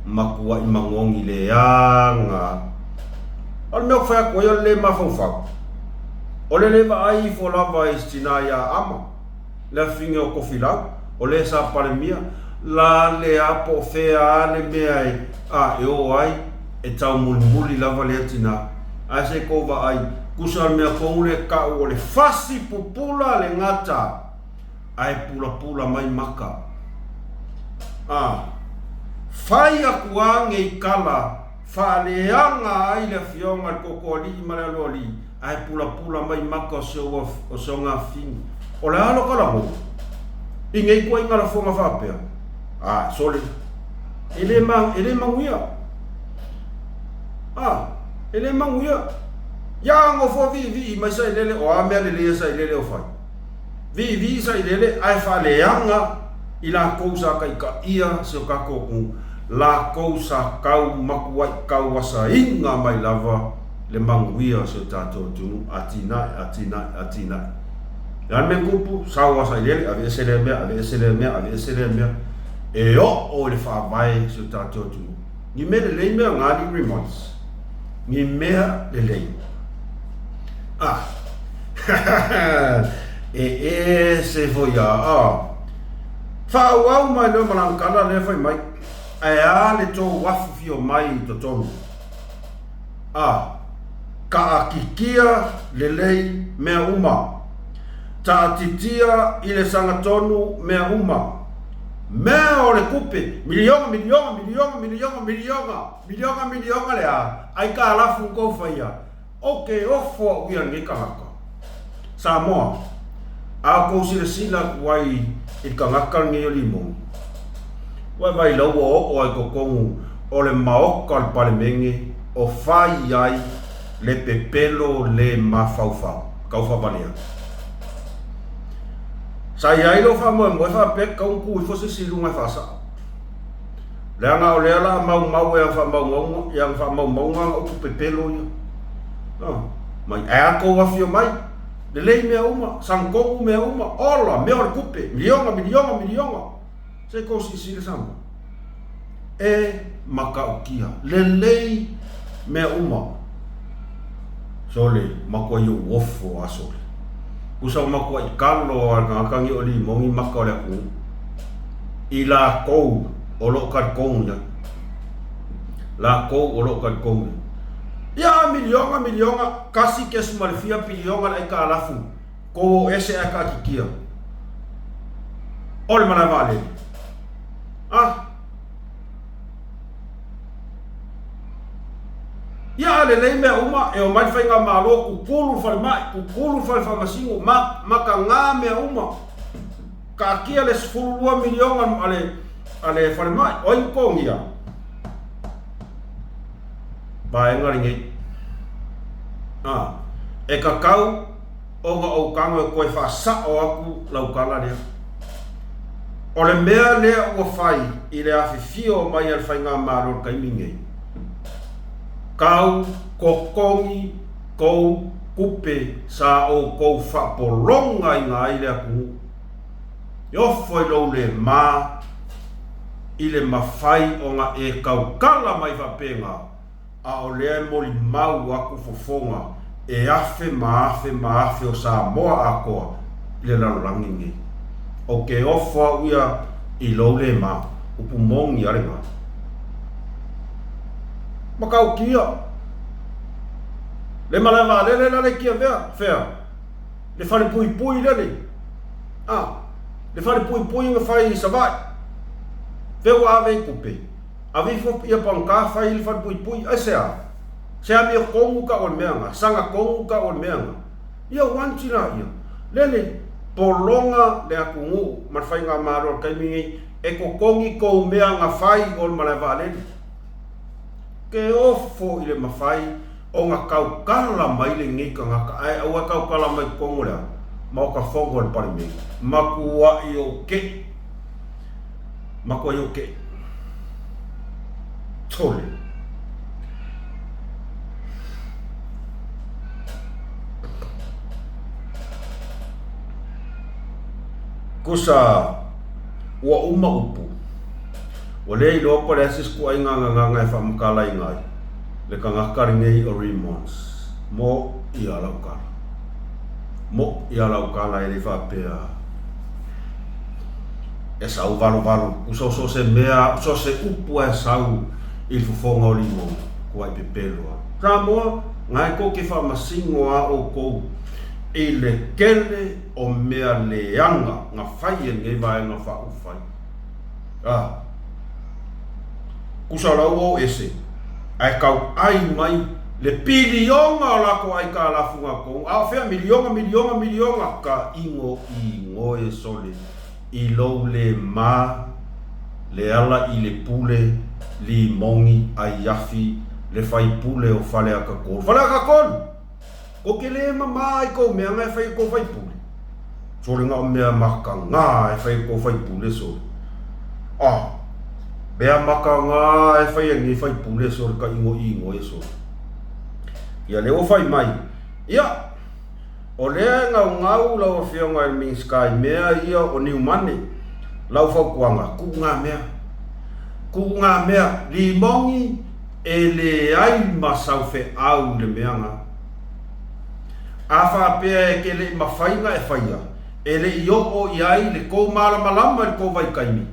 matuai magogi leaga. O le mea ou te fai atu ai o le lē mafaufau, o le lē vaai ifo lava i se tina ia Ama. le afifine o Tofilau, o le sa Palemia, la le a po o fea a le mea e a e o ai, e taumulimuli lava lea tina. Ae se i tou vaai, tusa le mea tonu le tau o le fasi pupula le gata, ae pulapula mai maka. A, fai atu a nei tala Faaleaga ai le afioga i le Totoalii ma le Aloalii, ae pulapula mai maka o se ogafini. O le a lota lagona i nei ituaiga lafoga faapea? A, sole, e le, e le manuia. A, e le manuia. Ia nofo viivii mai sailele, o a mea lelei a sailele o fai? Viivii sailele ae faaleaga i lakou sa taitaia si o tatou atunuu, lakou sa tau matuai tauasaina mai lava le manuia o si o tatou atunuu, atinae, atinae, atinae. Le a le mea na tupu? Sau lava sailele, aveese lea mea, aveese lea mea, aveese lea mea, e oo i le faavae si o tatou atunuu. Ni mea lelei mea na alii remarks. Ni mea lelei. Ah. E ese foi a. Ah. Faaauau mai loa ma lana tala lea fai mai, Ae a le tou afifio mai i totonu? A. Taatitia lelei mea uma. Taatitia i le sagatonu mea uma. Mea o le tupe, miliona, miliona, miliona, miliona, miliona, miliona, miliona le a, aikalafu tou faia. Ou te ofo au ia lenei tagata. Samoa, a outou silasila atu ai i le tagata lenei o Limoni, ua e vailau ua oo ai i totonu o le Maota o le Palemene o fai ai le pepelo le mafaufau, taufavalea. Sa i ai lou faamoemoe faapea e tatau ona tu ifo se isi i luga e faasao. Leaga o lea o le a maumau e ana faamaumauga ana upu pepelo ia. Mai, ae a tou afio mai, lelei mea uma, sagatonu mea uma, ola, mea o le tupe, miliona, miliona, miliona. Se i tou silasila Samoa. E matautia, lelei mea uma. Sole, matuai ou ofo a sole. Tusa o matuai kalo a le tagata ni o limoni maka o le atunuu. I lakou o lo o talitonu i ai. Lakou o lo o talitonu i ai. Ia, miliona, miliona, 1.5 piliona le aikalafu, kou o ese ae taatitia. O le malae vaalele. Ah. Ia a lelei mea uma, e omai le faigamalo, kukulu le falemai, kukulu le fale faamasino, ma, matagā mea uma. Taatia le 12 miliona a le, a le falemai, o ai na totogia? Vaega lenei. A, e tatau ona ou tago e toe faasao atu lau tala lea. O le mea lea ua fai i le afifio mai a le Faigamalo i le taimi nei, tau totogi tou tupe sa outou faapologaina ai le atunuu. E ofo i lou le ma i le mafai ona e tautala mai faapena, a o lea e molimau aku fofoga e afe ma afe ma afe o Samoa atoa i le lalolagi nei. Ou te ofo au ia i lou le ma, upu moni a lena. Matautia. Le malae vaalele la le tiavea, fea? Le fale puipui lele. A, le fale puipui na fai i Savaii. Fea ua ave ai tupe? Ave ifo ia pagota fai le falepuipui, aisea? Se amiokongu ka o le meaga, sagakongu ka o le meaga. Ia uanti laia, lele pologa le atunuu ma le faigamalo o le taimi nei e totogi tou mea na fai i o le malae vaalele. Ke ofo i le mafai ona tautala mai lenei tagata ae aua e tautala mai totonu o le a? Maota Fono a le Palemene. Matuai ou te'i. Matuai ou te'i. Sole. Kusa ua uma upu. Ua le iloa po o le a se isi ituaiga gagana e faamatalaina ai le tagata lenei o Remons. Mo ia lau tala. Mo ia lau tala e le faapea e sau valovalo. Kusa o so o se mea, so o se upu lava e sau i le fofoga o Limoni, tuai pepelo lava. Samoa, na e tou te faamasino lava outou i le tele o mea leaga na fai e lenei vaega faaupufai. A. Kusa o la ua o ese, ae tau ai mai le piliona o latou aitalafu gatonu, a o fea miliona, miliona, miliona, ka ino inoe sole i lou le ma le ala i le pule limoni aiafi le faipule o Faleata 3. Faleata 3! Ko te lē mamā i kou mea nga e whai e kou faipule. Sole nga o mea makanga e whai e kou faipule sole. Ah, mea makanga e whai e nei faipule sole ka ingo ingo e sole. Ia le ua whai mai. Ia, o lea e ngaungau lau afioga i le Minisita i mea ia o Niumane, lau fautuaga, kuu ngā mea. Kuu ngā mea, limongi, E leai ma sau feau i le mea nga. A faapea e ke leʻi mafai nga e faia, e leʻi oo i ai le kou malamalama i le kou vaitaimi,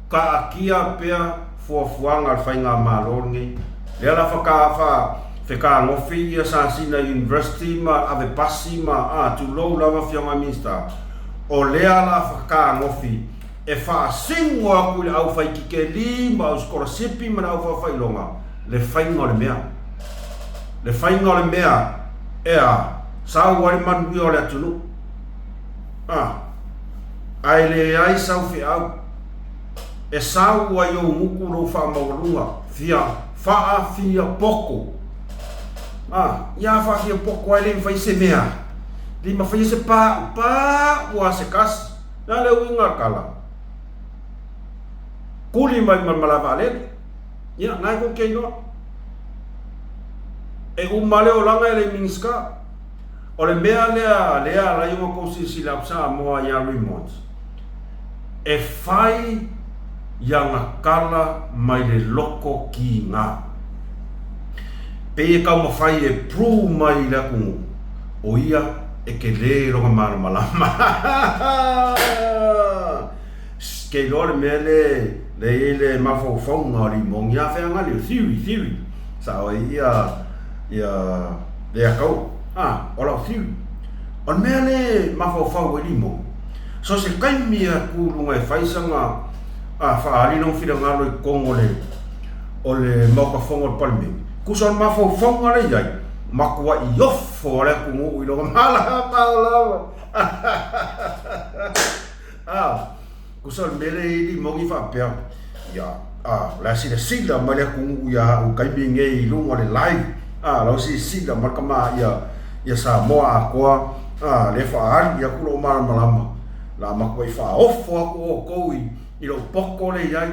kaakia pea fuafuaga a le faigamalo lenei. Lea la whaka, wha, whekagofi ia Sasina University ma ave pasi ma, a, tulou lava Afioga Minista. O lea la whakagofi e faasino aku i le aufaikikeli ma ausikolasipi ma le aufaafailoga le faiga o le mea. Le faiga o le mea e a, sau ai le manuia o le atunuu. A, ae leai sau feau e sau ai ou gutu lou faamaualuga fia faafia poto. A, ia faafia poto ai le mafai se mea, le mafai se paʻu, paʻu a se kasi. Na le uiga kala. Kuli mai ma le malae vaalele. Ia, na e kou ke iloa. E uma le olaga e le Minisita. O le mea lea lea ala ai ona kou silasila aku Samoa ia Remote. E fai ia na kala mai le loko ki nga. Pei e taumafai e prove mai i le atunuu, o ia e kele lona malamalama. Shh, kei loa le mea le, le i ai le mafaufauga o Limoni, a feagali, o theory, theory. Sao ai ia, ia, le akau, a, o lau theory. O le mea le mafaufau ai Limoni, so se taimi a tu luga e fai sana, a, faaali lona finagalo i totonu o le, o le Maota Fono o le Palemene, tusa o le mafaufauga lea i ai, matuai ofo a le atunuu i lona malamalama. A, tusa o le mea lea e i ai Limogi faapea, ia, a, o le a silasila mai le atunuu ia au i taimi nei i luga o le live, a, o la ua silasila mai le tama ia, ia Samoa atoa, a, lea e faaali atu lou malamalama, o le a matuai faaofo atu outou i, i lou poto lea e i ai.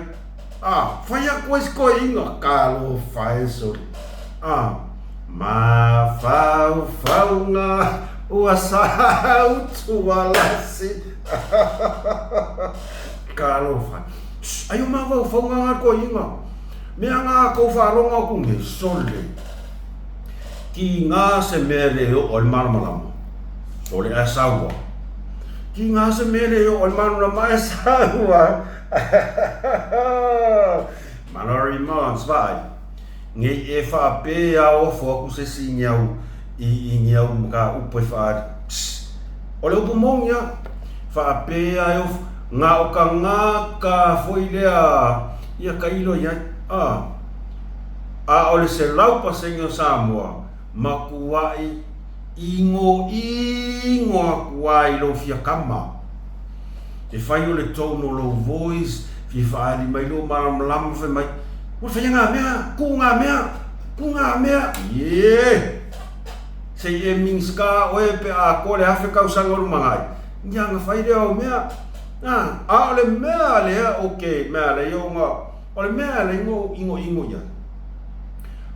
A, fai atu ai si toeaina, talofa e sole. A, mafaufauga ua sautualasi. Talofa. Shh, ai o mafaufauga nga toeaina. Mea nga kou faalogo atu nei, sole. Ki nga se mea le oo ai le malamalama. Sole ae sau a. Ki nga se mea le oo ai le malamalama ae sau a. Mallory Mons, vaai, nei e faapea ofo aku se isi i au i i ni au ka upu e whaari. Psst. O le upu moni a, faapea e ofo, ngā o ka ngā ka foi lea ia ka ilo i ai. A. A o le 100% o Samoa, matuai igoigo atu lava i lou fia kama. E fai o le tone o lou voice, fia faaali mai lou malamalama fai mai, ua faia ngā mea, kuu ngā mea, kuu ngā mea. Ie! Se i e Minisita oe pe a atoa le 1000 tausaga o lumanai, ia ona fai lea o mea. A, a o le mea lea ou te mea lea ona, o le mea lea na ou inoino i ai,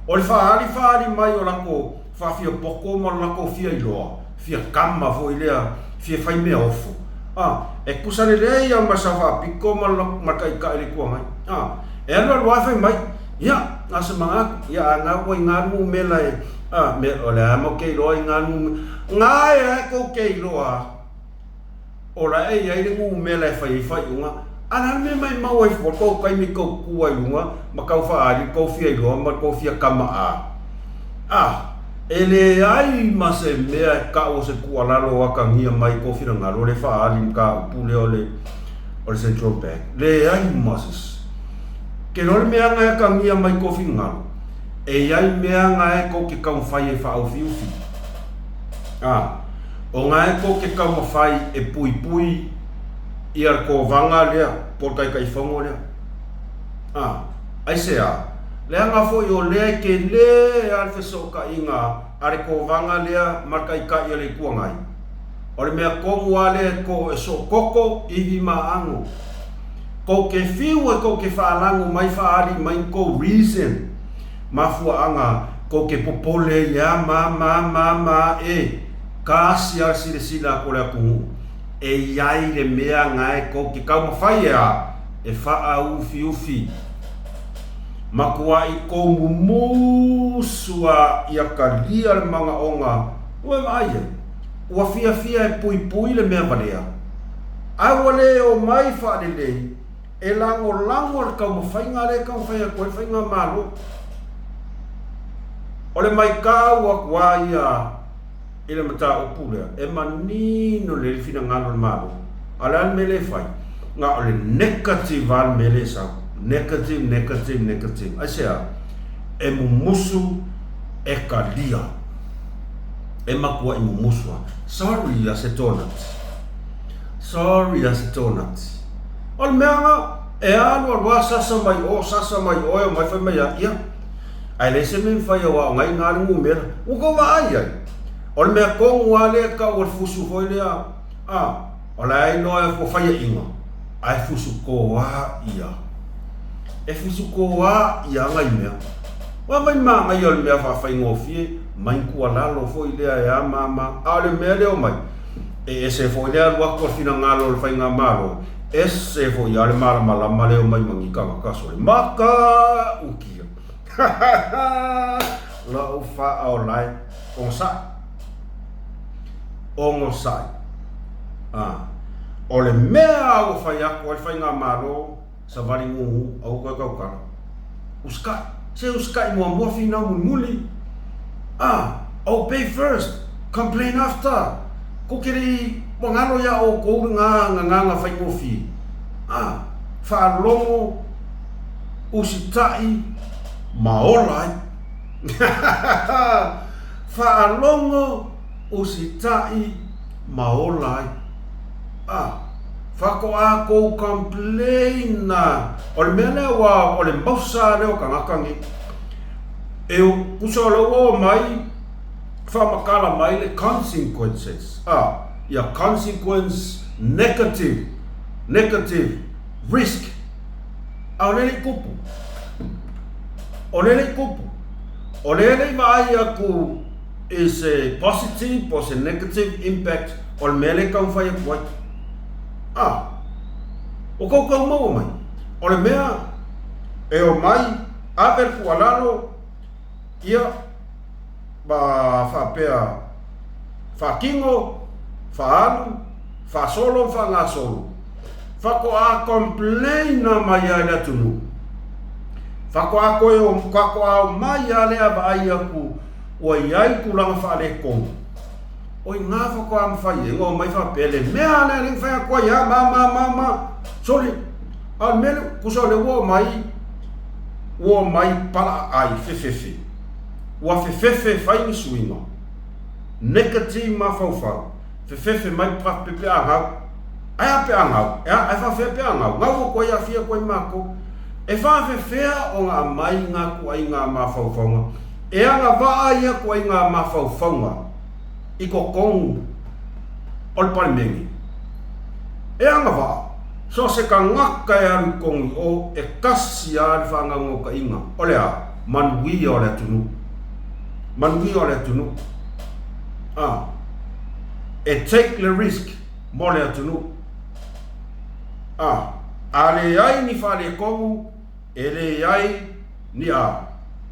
o le faaali faaali mai o latou faafiapoto ma lo latou fia iloa, fia kama foi lea, fia fai mea ofo, a, e tusa lelei lava ma le Sao Faapito ma le Taitai o le Itu Agai, a, e alu alu lava fai mai, ia, na o se manatu, ia a na ua i ina le numera e, a, mea, o le a matou te iloa i ina le numera, na e a tou te iloa. O la e i ai le numera e fai ai faaiuga, a o le a le mea mai mau ai fua tou taimi tou tu ai luga ma tau faaali tou fia iloa ma tou fia kama a? A, e leai ma se mea e tau o se tuualalo o atagia mai tou finagalo le faaali mataupu lea o le o le Central Bank. Leai ma se isi. Ke iloa le mea na e atagia mai tou finagalo, e i ai mea na e tou te taumafai e faaufiufi. A. O nga e tou te taumafai e puipui ia le kovaga lea po o le taitaifono lea. A, aisea? Leaga foi o lea e tele lava le fesootaiga a le kovaga lea ma le taitai o le Itu Agai. O le mea tonu lava lea e to e sookoko ivi ma aano. Tou te fiu e tou te faalago mai faaali mai ni tou reason, mafuaaga tou te popole ai ia ma ma ma ma e. Kasi a le silasila atu o le atunuu, e i ai le mea na e tou te taumafai e a? E faaufiufi. Matuai tou mumusu a ia talia le manaoga ua e vaai ai, ua fiafia e puipui le mea valea, ae ua le omai faalelei e lagolago le taumafaiga lea e taumafai atu ai le faigamalo. O le maitau atu a ia i le mataupu lea, e manino lelei le finagalo o le Malo. A o le a le mea lea e fai? Na o le negative lava le mea lea e sau. Negative, negative, negative. Aisea? E mumusu, e talia. E matuai mumusu lava. Sorry ia se donut. Sorry ia se donut. O le mea na, e alu alu lava sasa mai o, sasa mai o, e omai fai mai lava, ia, Ae leai se mea e mafai aua o ngai na le numera. Ua tou vaai ai. O le mea tonu lava lea e tau o le fusu foi lea, a, o la e iloa ua faiaina, ae fusu toa ia. E fusu toa ia nai mea. Ua vai manaia o le mea faafaigofie, mai tuualalo foi lea e a ma ma. A o le mea lea omai, e ese foi le alu atu o le finagalo o le faigamalo, ese foi lava le malamalama lea omai ma ni tagata sole. Matautia! Lou faaolae onosai. Onosai. Ah. O le mea ua fai atu ai le faigamalo, savali gugu, aua toe tautala. Usikai. Se usikai muamua finau mulimuli. Ah, obey first, complain after. Kou te le i ua galo iā outou le gagaga faigofie. Ah, faalogo usitai ma ola ai. Faalogo, usitai ma ola ai. Ah, faatoa kou complain a. O le mea lea aua o le mausa lea o tagata nei. E tusa o la ua omai faamatala mai le consequences, ah, ia consequence negative, negative risk. A o lea e le i tupu. O lea e le i tupu. O lea e le i vaai atu i se positive po o se negative impact o le mea lea e taumafai atu ai. A, ua tou tau maua mai, o le mea e omai ave le tuualalo, ia, ma faapea, faatino, faaalu, faasolo ma faagasolo, faatoa complain mai lava i le atunuu, faatoa toe faatoa omai lava lea vaai atu ua i ai tulaga faaletonu, o i ina faatoa mafai ai ona omai faapea le mea lea lea na fai atu ai lava ma ma ma ma, sole, a o le mea lea, tusa o lea ua omai. Ua omai pala aai fefefe. Ua fefefe fai ni suiga. Negative mafaufau. Fefefe mai pe pe a gau. Ae a pe a gau? E a, e faafefea pe a gau? Gau atu ai aafia atu ai matou. E faafefea ona aumai ngā tuaiga mafaufauga? E agavaa ia tuaiga mafaufauga i totonu o le Palemene? E agavaa. So o se tagata e alu i totonu i o, e tasi lava le faanaunautaiga, o le a? Manuia o le atunuu. Manuia o le atunuu. A. E take le risk mo le atunuu. A. A leai ni faaletonu, e leai ni a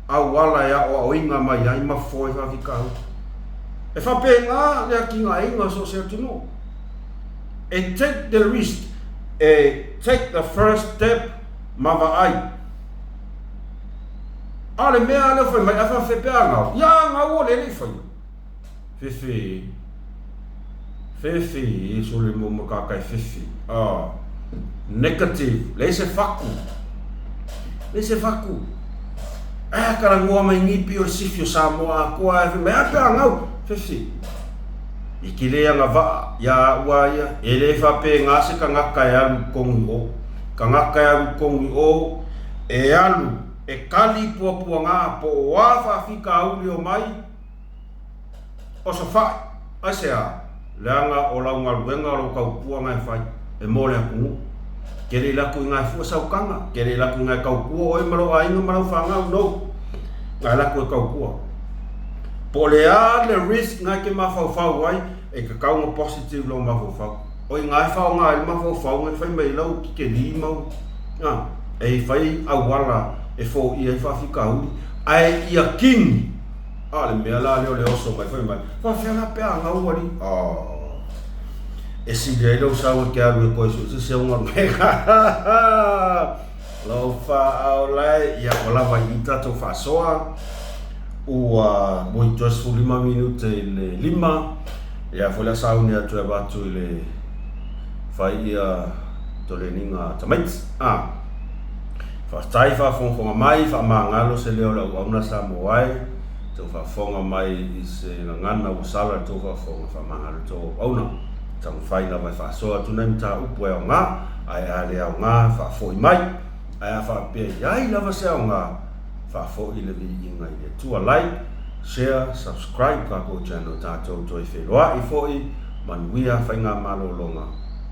auala e aoaoina mai ai ma foe faafitauli. E faapena le atinaeina o so o se atunuu. E take the risk, e take the first step ma vaai. A o le mea lea ua fai mai, a faafefea pe a gau? Ia a gau o lea e le i faia. Fefe e. Fefe e sole mo makaka e fefe. Ah. Negative. Leai se faku. Leai se faku. Ah, talanoa mai nipi o le sifi o Samoa atoa e fai mai, ah, pe a gau. Fefe. I ke le agavaa iā a'u a ia, e le faapena se tagata e alu i totonu i o. Tagata e alu i totonu i o, e alu e kali puapuaga po o a faafitauli o mai, Osofai, aisea? Leaga o lau galuega o lou tautua na e fai, e mo le atunuu. Ke le i laku i nga e fua saukaga, ke le i laku i nga e tautua oe ma lou aiga ma lau fanau, no. Nga e laku e tautua. Po o le a le risk nga e ke mafaufau ai, e tatau ona positive lou mafaufau. O i nga e faoga ai le mafaufau nga e fai mai ai lau kikeli mau, a, e fai auala e foia ai faafitauli, ae ia kini. A o le mea la lea o le oso mai fai mai, faafefea la pe a gau alii? Oh. E sili ai lou sau e te alu e toe sue se isi au galuega. Lou faaolae, ia ua lava i i tatou faasoa. Ua mui toe 15 minute i le 5. Ia foi le a sauni atu e avatu i le fai ia toleniga a tamaiti. Ah. Faafetai faafogafoga mai, faamagalo se leo o le auauna Samoa ai, tou faafofoga mai i se gagana ua sala le tou faafofoga, faamagalo le tou auauna. Taumafai lava e faasoa atu nai mataupu e aoga, ae a le aoga, faafoi mai. Ae a faapea i ai lava se aoga, faafoi le viiga i le Atua. Like, share, subscribe tatou channel tatou toe feiloai foi, manuia faigamalologa,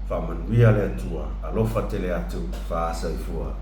faamanuia le Atua, alofa tele atu, faasoifua.